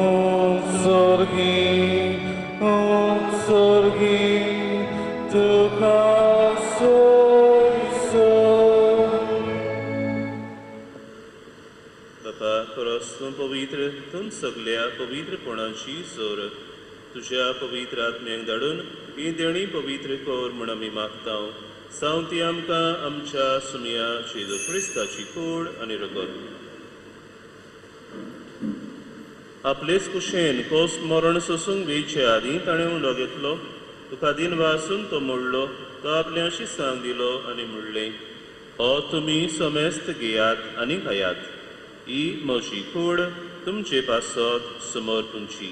उत्सर्गी उत्सर्गी तुका सोय सोय. बापा, खरोच तूं पवित्र, तूं सगल्या पवित्रपणाची जोर. तुज्या पवित्र आत्म्याक धाडून ही देणी पवित्र कर म्हूण आमी मागता. जावं ती आमकां आमच्या सुमया जेजू क्रिस्ताची कूड आनी रगत. आपलेच कुशेन कोस मरण सोसूंक वेचे आदीं ताणें उंडो घेतलो, तुका दिन वासून तो मोडलो, तो आपल्या शिसांक दिलो आनी म्हणलें, हो तुमी समेस्त घेयात आनी खायात, ही म्हजी कूड तुमचे पासत समोर तुमची.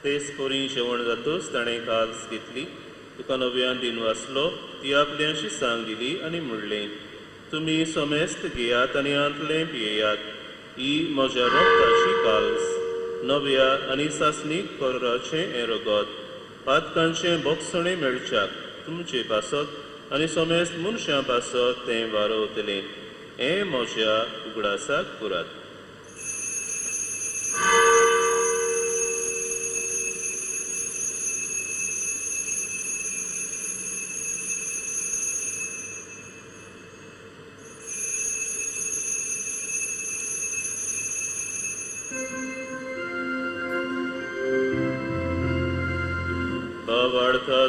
तेच परी जेवण जातूच ताणें काल्स घेतली, तुका नव्यान दिन वाचलो, ती आपल्या शिसांक दिली आनी म्हणलें, तुमी समेस्त घेयात आनी आंतलें पियेयात, ही म्हज्या रोगताची काल्स, नव्या आनी सासणीक कराचें हें रगत, पातकांचें बोगसणें मेळच्याक तुमचे पासत आनी समेस्त मनशां पासत तें वारवतलें. हें म्हज्या उगडासाक पुरात.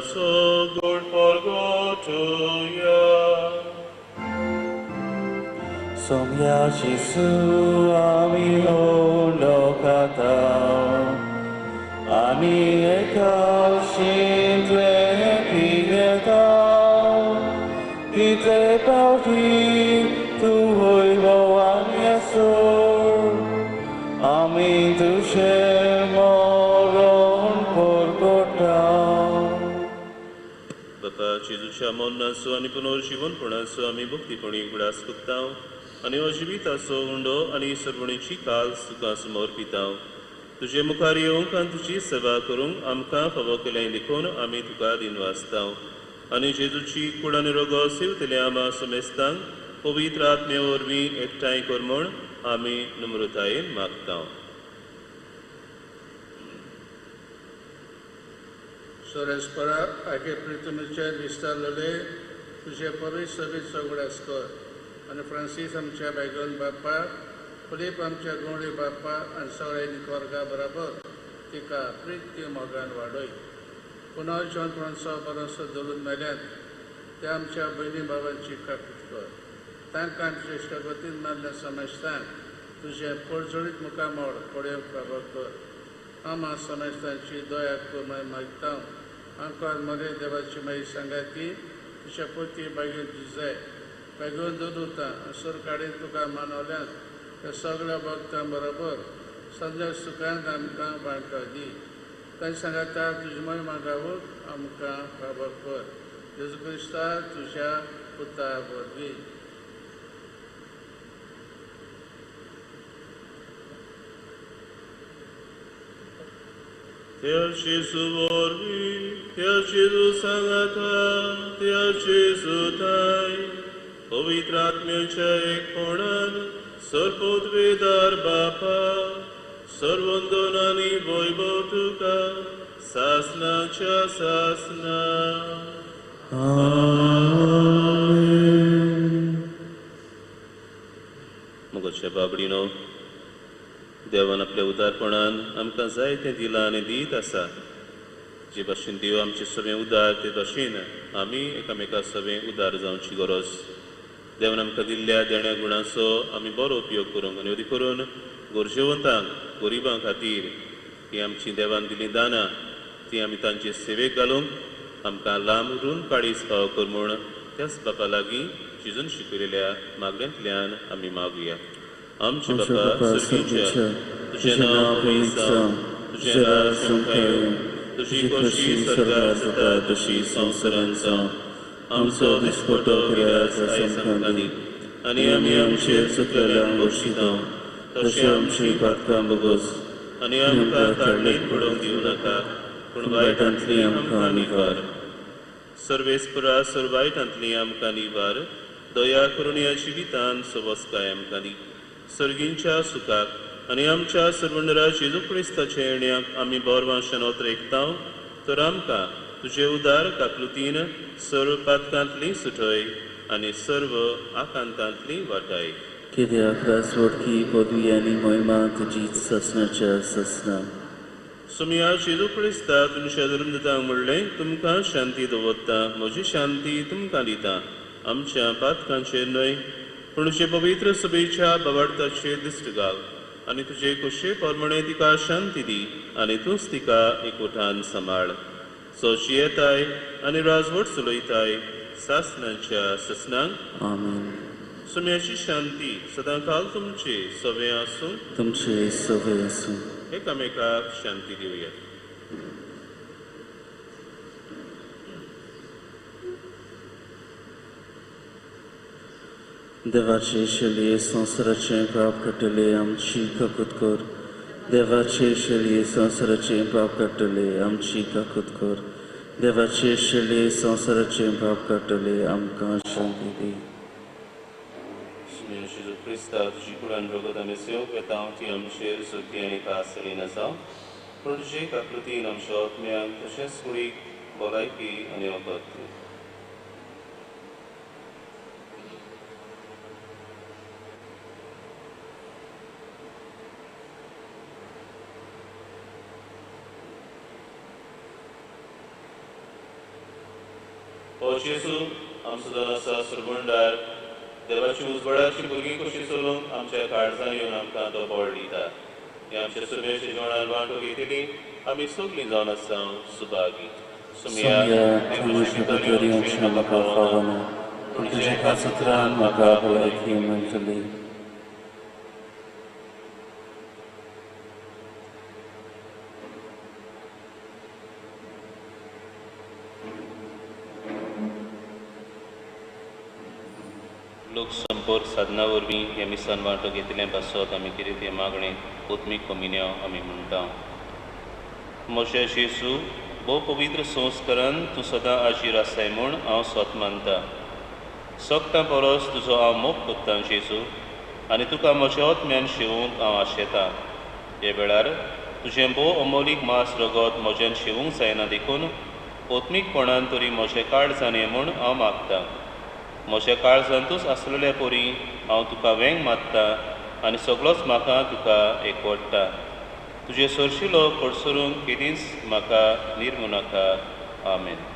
So good for go to ya. Somya Jesu ami olokata, ami ekaw shintle pigeta, pitle pauti tu hoi boan Yesur, ami tushe moron porkota. जेजूच्या मरणाचो आनी पुनर्जीवनपणाचो आमी भक्तीपणी उगडास करता आनी हो जिविताचो उंडो आनी सर्वणीची काल तुका समोर पिता. तुजे मुखार येवंक आनी तुजी सेवा करूंक आमकां फावो केलें देखून आमी तुका दिनवासता आनी जेजूची कूड आनी रोगो सेवतल्या आमा समेस्तांक पवित्र आत्मे वरवीं एकठांय कर म्हूण आमी नम्रतायेन मागता. सोरेस्परा आगे प्रितमेचेर विस्तारलेले तुजे पवित्र सभेचो उगडास कर आनी फ्रांसीस आमच्या बेगन बाप्पा, फिलीप आमच्या गोंडी बाप्पा आनी सगळ्या निकोर्गा बराबर तिका प्रित्य मोगान वाडय. पुनर्जीवनपणाचो बरोसो धरून मेल्यात त्या आमच्या भयणी बाबांची काकूत कर. तांकां आमचे इश्टागतीन मारल्या समेस्तांक तुजें परजळीत मुखामळ पळोवंक फावो कर. आमा समेस्तांची दया कर मागता. आमकां मरे देवाची मागीर सांगाती तुज्या पोती बागेन तुजें बागेवन दवरता सरकाडीन तुका मानवल्यान त्या सगळ्या भक्तां बरोबर संध्या सुखांत आमकां वांटो दी. तांचे सांगाता तुजी महिमा गावूंक आमकां फावो कर. जेजू क्रिस्ता तुज्या पुता वरवीं. त्या जेजू वरवीं, त्या जेजू सांगाता, त्या जेजू थाय, पवित्र आत्म्याच्या एकपणान सर्वोद्वेदार बापा, सर्वंदन आनी वैभव तुका सासनाच्या सासना. मोगाच्या बाबडीनो, देवान आपल्या उदारपणान आमकां जायतें दिलां आनी दीत आसा. जे भाशेन देव आमचे सगळें उदार ते भाशेन आमी एकामेका सगळें उदार जावची गरज. देवान आमकां दिल्ल्या देण्या गुणांचो आमी बरो उपयोग करूंक आनी अदी करून गरजेवंतांक, गरिबां खातीर ही आमची देवान दिल्ली दानां ती आमी तांचे सेवेक घालूंक आमकां लांब रून काळीज फावो कर म्हूण त्याच बापा लागीं जेजून शिकयलेल्या मागण्यांतल्यान आमी मागुया. आमचे बापा सर्गीच्या, तुजें नांव पवित्र जावं, तुजें राज आमकां येवं, तुजी खोशी स्वर्गार जाता तशी संवसारांत जावं. आमचो दिसपटो किरास आयज आमकां दी आनी आमी आमचेर चुकलेल्यांक बक्षिता तशें आमची पातकां भोगोस आनी आमकां काडणेंत पडोवंक दिवं नाका, पूण वायटांतली आमकां निवार. सर्वेस्परा सर्व वायटांतली आमकां निवार, दया करून ह्या जिवितान सवस्काय आमकां दी. सर्गींच्या सुखाक आनी आमच्या सर्वंडरा जेजू क्रिस्ताच्या येण्याक आमी बोरवांशान ओतरेकता, तर आमकां तुजे उदार काकलुतीन सर्व पातकांतली सुटय आनी सर्व आकांतांतली वाटाय. कित्याक राजवटकी पदवी आनी मोहिमा तुजीच ससनाच्या ससना. सुमिया जेजू क्रिस्ता तुमच्या धर्मदूतांक म्हणलें, तुमकां शांती दवरता, म्हजी शांती तुमकां दिता. आमच्या पातकांचेर न्हय पूण तुजे पवित्र सभेच्या बाबार्थाचेर दिश्ट घाल आनी तुजे खोशये प्रमाणे तिका शांती दी आनी तूंच तिका एकवटान सांबाळ. सो जियेताय आनी राजवट चलयताय सासनाच्या ससनांक. आमेन. सुम्याची शांती सदांकाल तुमचे सवे आसूं. तुमचे सवे आसूं. एकामेकाक शांती दिवया. देवाचे शेलये संवसाराचें पाप काडटले आमची काकूत कर. देवाचे शेलये संवसाराचें पाप काडटले आमची काकूत कर. देवाचे शेलये संवसाराचें पाप काडटले आमकां शांती दी. जेजू क्रिस्ता तुजी कुडान रगत आमी सेवक येता ती आमचेर सुखी आनी खास ना जावं, पूण तुजे काकृतीन आमच्या आत्म्यांक तशेंच कुडीक भलायकी आनी वखद दी. ओ जेजू आमचो जावन आसा सुरबुंडार देवाची उजवाडाची भुरगीं कशी चलूंक आमच्या काळजान येवन आमकां तो बळ दिता. हे आमच्या सुमेच्या जेवणान वांटो घेतली आमी सगळीं जावन आसा सुभागी. सुमया तुमचे भितर येवचें म्हाका फावना, पूण तुज्या एकाच उतरान म्हाका भलायकी मेळटली. लोकसंपर्क साधना वरवीं ह्या मिसान वांटो घेतिल्लें पासत आमी कितें तें मागणें आत्मीक कमिन्यांव आमी म्हणटा. म्हज्या जेजू भोव पवित्र संस्कारान तूं सदां आजीर आसाय म्हूण हांव स्वत मानता. सगटां परस तुजो हांव मोग कोत्तां जेजू आनी तुका म्हज्या आत्म्यान शेवूंक हांव आशेतां. हे वेळार तुजें भोव अमोलीक मांस रगत म्हज्यान शेवूंक जायना देखून आत्मीकपणान तरी म्हज्या काळजान ये म्हूण हांव मागतां. म्हज्या काळजांतूच आसलेल्या परी हांव तुका वेंग मारता आनी सगळोच म्हाका तुका एकवटता. तुजे सरशिलो कडसरूंक केदींच म्हाका निर्मू नाका. आमेन.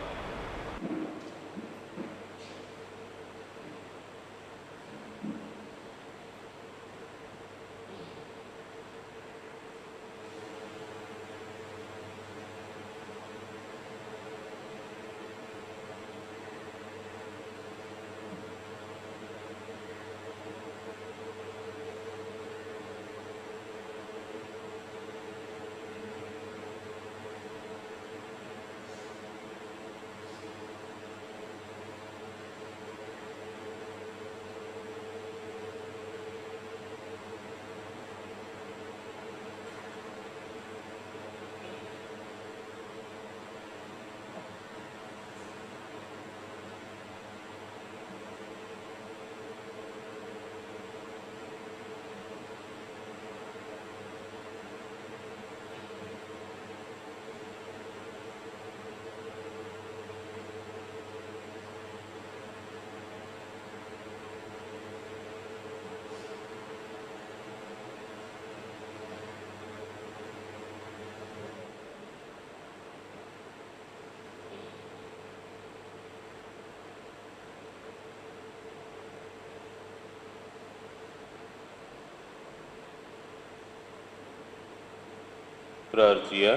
प्रार्थया.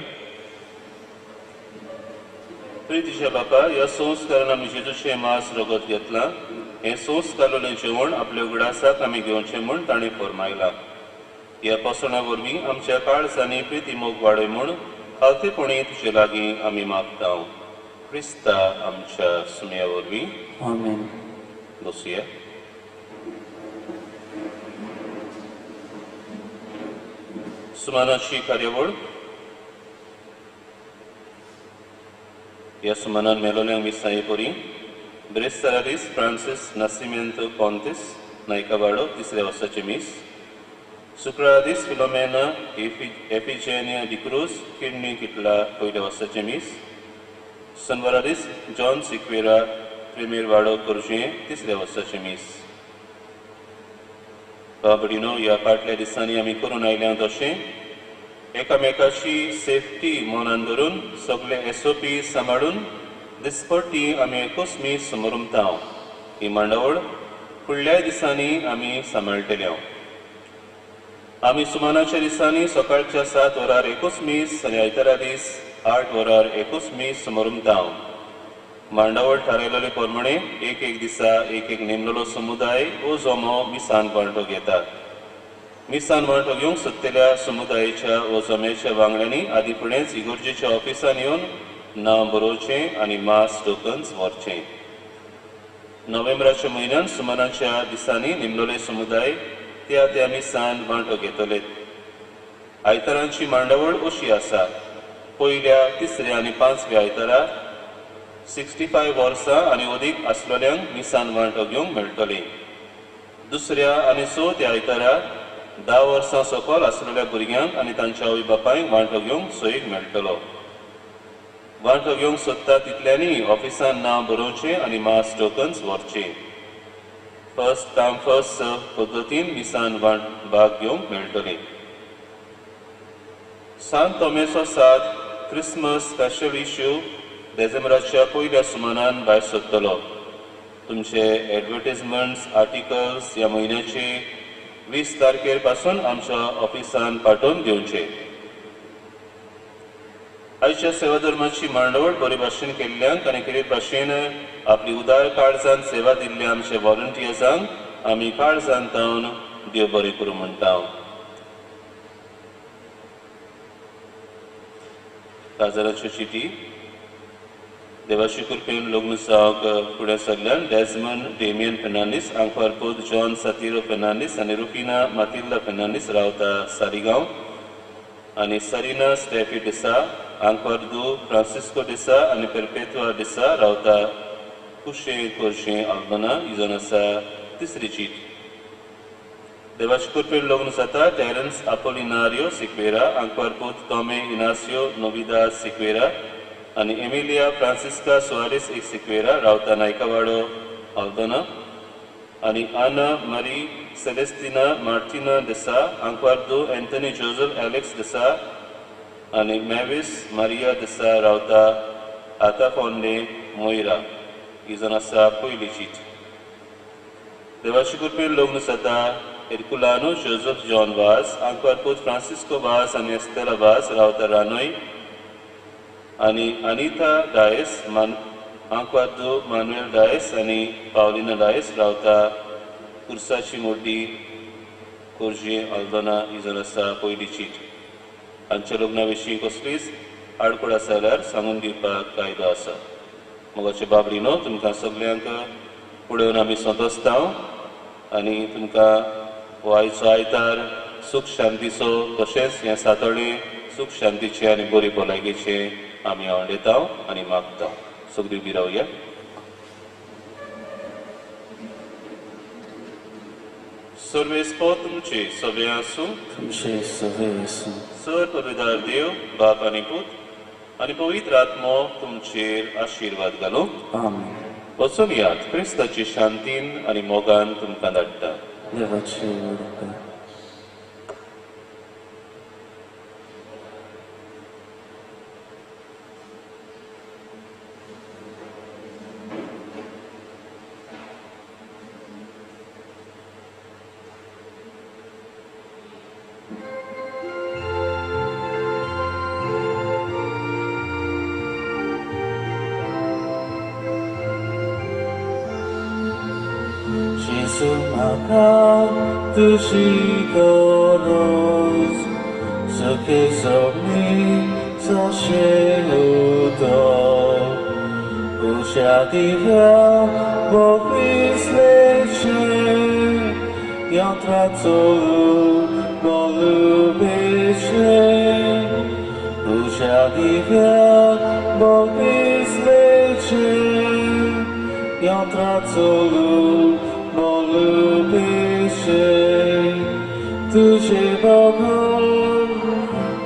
प्रितीच्या बापा, ह्या संस्कारान आमी जेजूचें मांस रगत घेतलां. हें संस्कारलें जेवण आपल्या उगडासाक आमी घेवचें म्हूण ताणें फर्मायलां. ह्या पोसणा वरवीं आमच्या काळजांनी प्रिती मोग वाडय म्हूण खालतेपणी तुजे लागीं आमी मागता. क्रिस्ता आमच्या सुम्या वरवीं. आमेन. बसुया. सुमानाची कार्यावळ. ह्या सुमानान मेलोल्यांक मिसाई परी ब्रेस्तारा दीस फ्रांसीस नासिमेंत कॉन्तीस नायकावाडो तिसऱ्या वर्साचे मीस. शुक्रारा दीस फिलोमेना एफिजेनिया डिक्रूज किडनी किटला पयल्या वर्साचे मीस. शनवारा दीस जॉन सिक्वेरा प्रेमेर वाडो करजें तिसऱ्या वर्साचे मीस. बाबडीनो, ह्या फाटल्या दिसांनी आमी करून आयल्या तशें एकामेकाची सेफ्टी मनान धरून सगळे एसओपी सांबाळून दिसपट्टी आमी एकूच मीस समरुमता. ही मांडावळ फुडल्या दिसांनी आमी सांबाळटले. आमी सुमानाच्या दिसांनी सकाळच्या 7 वरार एकूच मीस आनी आयतारा दीस 8 वरार एकूच मीस समरुमता. मांडावळ थारायलेले प्रमाणे एक एक दिसा एक एक नेमलेलो समुदाय वो जमो मिसान वांटो घेता. मिसान वांटो घेवंक सोदतल्या समुदायाच्या वो जम्याच्या वांगड्यांनी आदी फुडेंच इगर्जेच्या ऑफिसान येवन नांव बरोवचें आनी मास टोकन्स व्हरचें. नोव्हेंबराच्या म्हयन्यान सुमानाच्या दिसांनी नेमलेले समुदाय त्या त्या मिसान वांटो घेतले. आयतारांची मांडावळ अशी आसा. पयल्या, तिसऱ्या आनी पांचव्या आयतारा 65 वर्सां आनी अदीक आसलेल्यांक मिसान वांटो घेवंक मेळटले. दुसऱ्या आनी चवथ्या आयतारा 10 वर्सां सकयल आसलेल्या भुरग्यांक आनी तांच्या आवय बापायक वांटो घेवंक सोयीक मेळटलो. वांटो घेवंक सोदता तितल्यांनी ऑफिसान नांव बरोवचें आनी मास टोकन्स व्हरचें. फर्स्ट काम फर्स्ट सर्व पद्दतीन मिसान भाग घेवंक मेळटले. सांत तोमेचो साद क्रिसमस स्पेशल इश्यू डिसेंबराच्या पयल्या सुमानान भायर सोदतलो. तुमचे एडवर्टीजमेंट्स, आर्टिकल्स ह्या म्हयन्याचे 20 तारखेर पासून आमच्या ऑफिसान पाठोवन दिवचे. आयच्या सेवा धर्माची मांडवळ बरे भाशेन केल्ल्यांक आनी खेरीत भाशेन आपली उदार काळजान सेवा दिल्ल्या आमच्या व्हॉलंटियर्सांक आमी काळजान तावन देव बरें करूं म्हणटा. काजाराच्यो चिटी. देवाची कृपेन लग्न जावंक फुडें सरल्यान डेजमंड डेमियन फेर्नांडीस, आंकवार पूत जॉन सातिरो फेर्नांडीस आनी रुफिना मातिल्दा फेर्नांडीस रावता सारीगांव आनी सरीना स्टेफी डिसा, आंकवार दू फ्रांसिस्को डिसा आनी पेरपेतुआ डिसा रावता कुशें कोर्शें आल्दोना. ही जावन आसा तिसरी चीट. देवाची कृपेन लग्न जाता टेरन्स आपोलिनारियो सिक्वेरा, आंकवार पूत टॉमे इनासियो नोविदा सिक्वेरा आनी एमिलिया फ्रांसिस्का सुआरीस एक सिक्वेरा रावता नायकावाडो आल्दोना आनी आना मारी सेलेस्तिना मार्टिना डिसा, आंकवार दू एंथनी जोजफ एलेक्स डिसा आनी मॅविस मारिया डिसा रावता आतां फोंडे मोयरा. ही जावन आसा पयली चीट. देवाची कृपेन लग्न जाता एरकुलानो जोजफ जॉन वाज, आंकवार पूत फ्रांसिस्को वाज आनी एस्तेला वाज रावता रानोय आनी अनिता डायस, आंकवार दू मानुएल डायस आनी पावलिना डायस रावता कुर्साची मोड्डी कोरजे आल्दोना. ही जावन आसा पयली चीट. हांच्या लग्ना विशीं कसलीच आडखळ आसा जाल्यार सांगून दिवपाक कायदो आसा. मोगाचे बाबडीनो, तुमकां सगल्यांक पळोवन आमी संतोसता आनी तुमकां हो आयचो आयतार सूख शांतीचो तशेंच हें सातोळें सूख शांतीचें आनी बरी भलायकेचें आमी आवडयता आनी मागता. सगळीं उबी रावया. सर्वेस्पो तुमचे सगळे आसूं. तुमचे सगळे आसूं. सर पवित्र देव बाप आनी पूत आनी पवित्र आत्मो तुमचेर आशिर्वाद घालूं. आमेन. वचून यात क्रिस्ताची शांतीन आनी मोगान तुमकां धाडटा. देवाचे उपकार. तुझी गरज सुखे सपनी तशें उदक उशा दिव्या बोगीसलेचें यंत्रा चलू बोलुबेचें उशा दिव्या बोगीसलेचें यंत्रा चलू बोलुबेचें तुझे बगर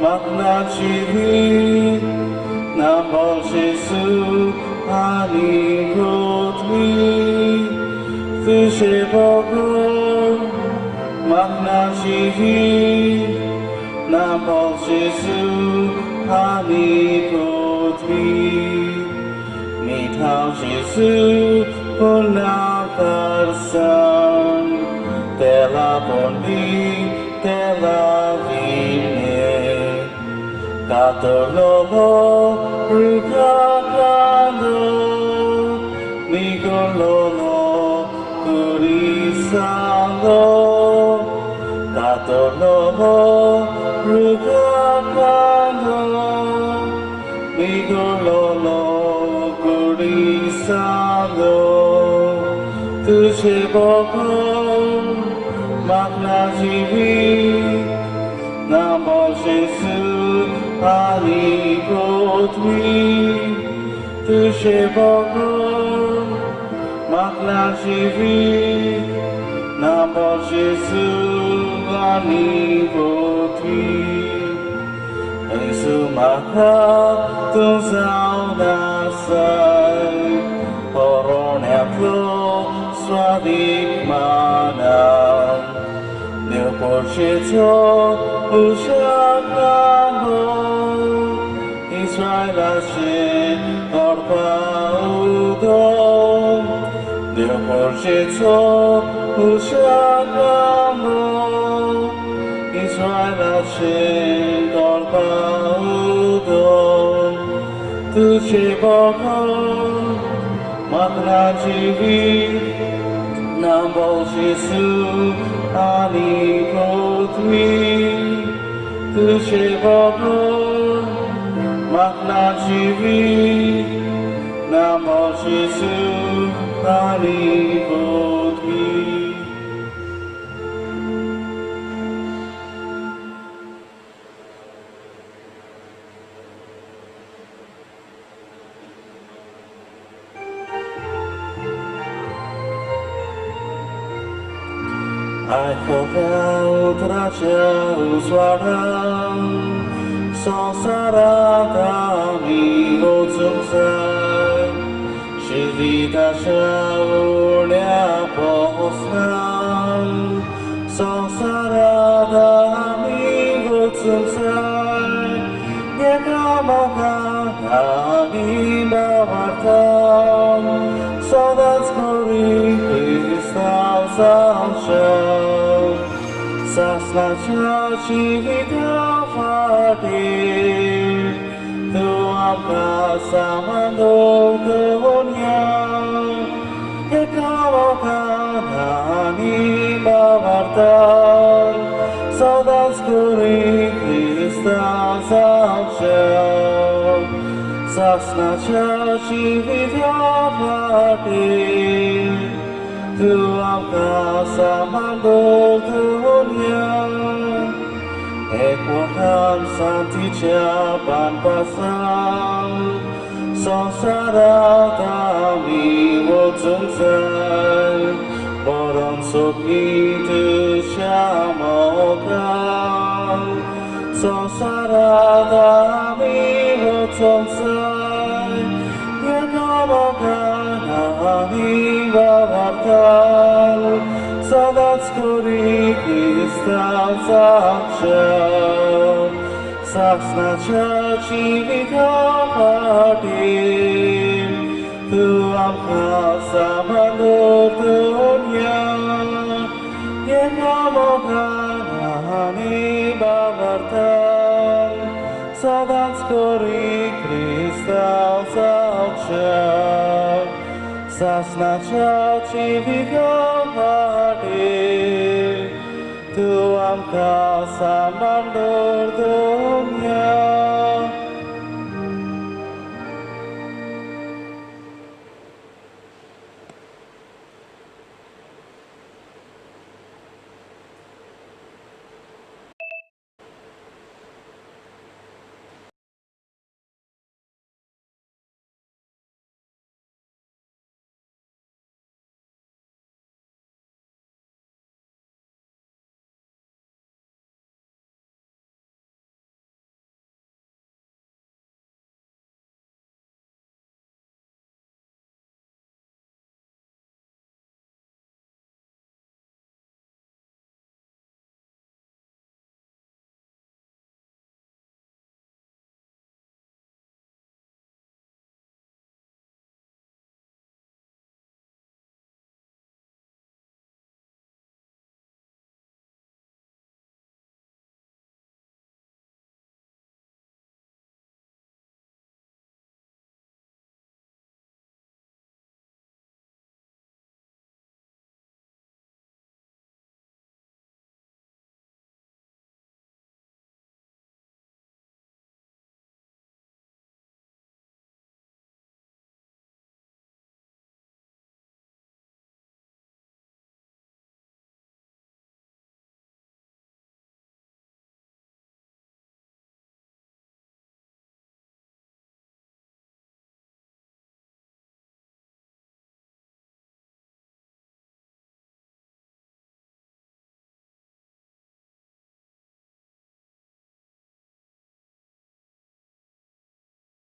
मागना जिवीत ना बोल जेजू आनी गोतवी तुझे बगर म्हाका जिवीत ना बोल जेजू आनी पृथ्वी मिठाव जेजू पुन्हा करसन तेला पोंडी तेला विने कातरलोलो रुखाकांदो निगोलोलो कुरिसालो कातरलोलो रुखाकांदो निगोलोलो कुरिसालो तुझे बगर म्हाका जिवीत ना बोल जेजू आनी पृथ्वी तुझे बगर म्हाका जिवीत ना बोल जेजू आनी पृथ्वी येसू म्हाका तूं जावन आसाय पोरण्यांतलो स्वादीक मानान देव पोरशेचो उशाकांबो इस्रायलाचें करपा उदक देव पोरशेचो उशाकांबो इस्रायलाचें करपा उदक तुझे बगर म्हाका जिवीत ना बोल जेजू आनी पृथ्वी तुझे बगर म्हाका जिवीत ना बोल जेजू आनी पृथ्वी. आयकल्या उतराच्या उजवाडान संवसारांत आमी वचूंक जाय जिविताच्या उण्या पोसनान संवसारांत आमी वचूंक जाय एकामेकांक आमी भावार्थान सदांच करी क्रिस्तांव जावचें सासणाच्या जिविता फाटीर तूं आमकां सामान दवरया एकामेकांक आमी भावार्थान सदांच करी क्रिस्तांव जावचें सासणाच्या जिविता फाटीर तूं आमकां सामान दवरया एकवटान शांतीच्या बांदपासान संवसारांत आमी वचूंक जाय बरोवन सोंपी तुज्या मोगान संवसारांत आमी वचूंक जाय एकामेकांक आमी भावार्थान सदांच करी क्रिस्तांव जावचें सासणाच्या जिविता फाटीर तूं आमकां सामान दवरया एकामेकांक आमी भावार्थान सदांच करी क्रिस्तांव जावचें सासणाच्या जिविता फाटीर तूं आमकां सामान दवरया.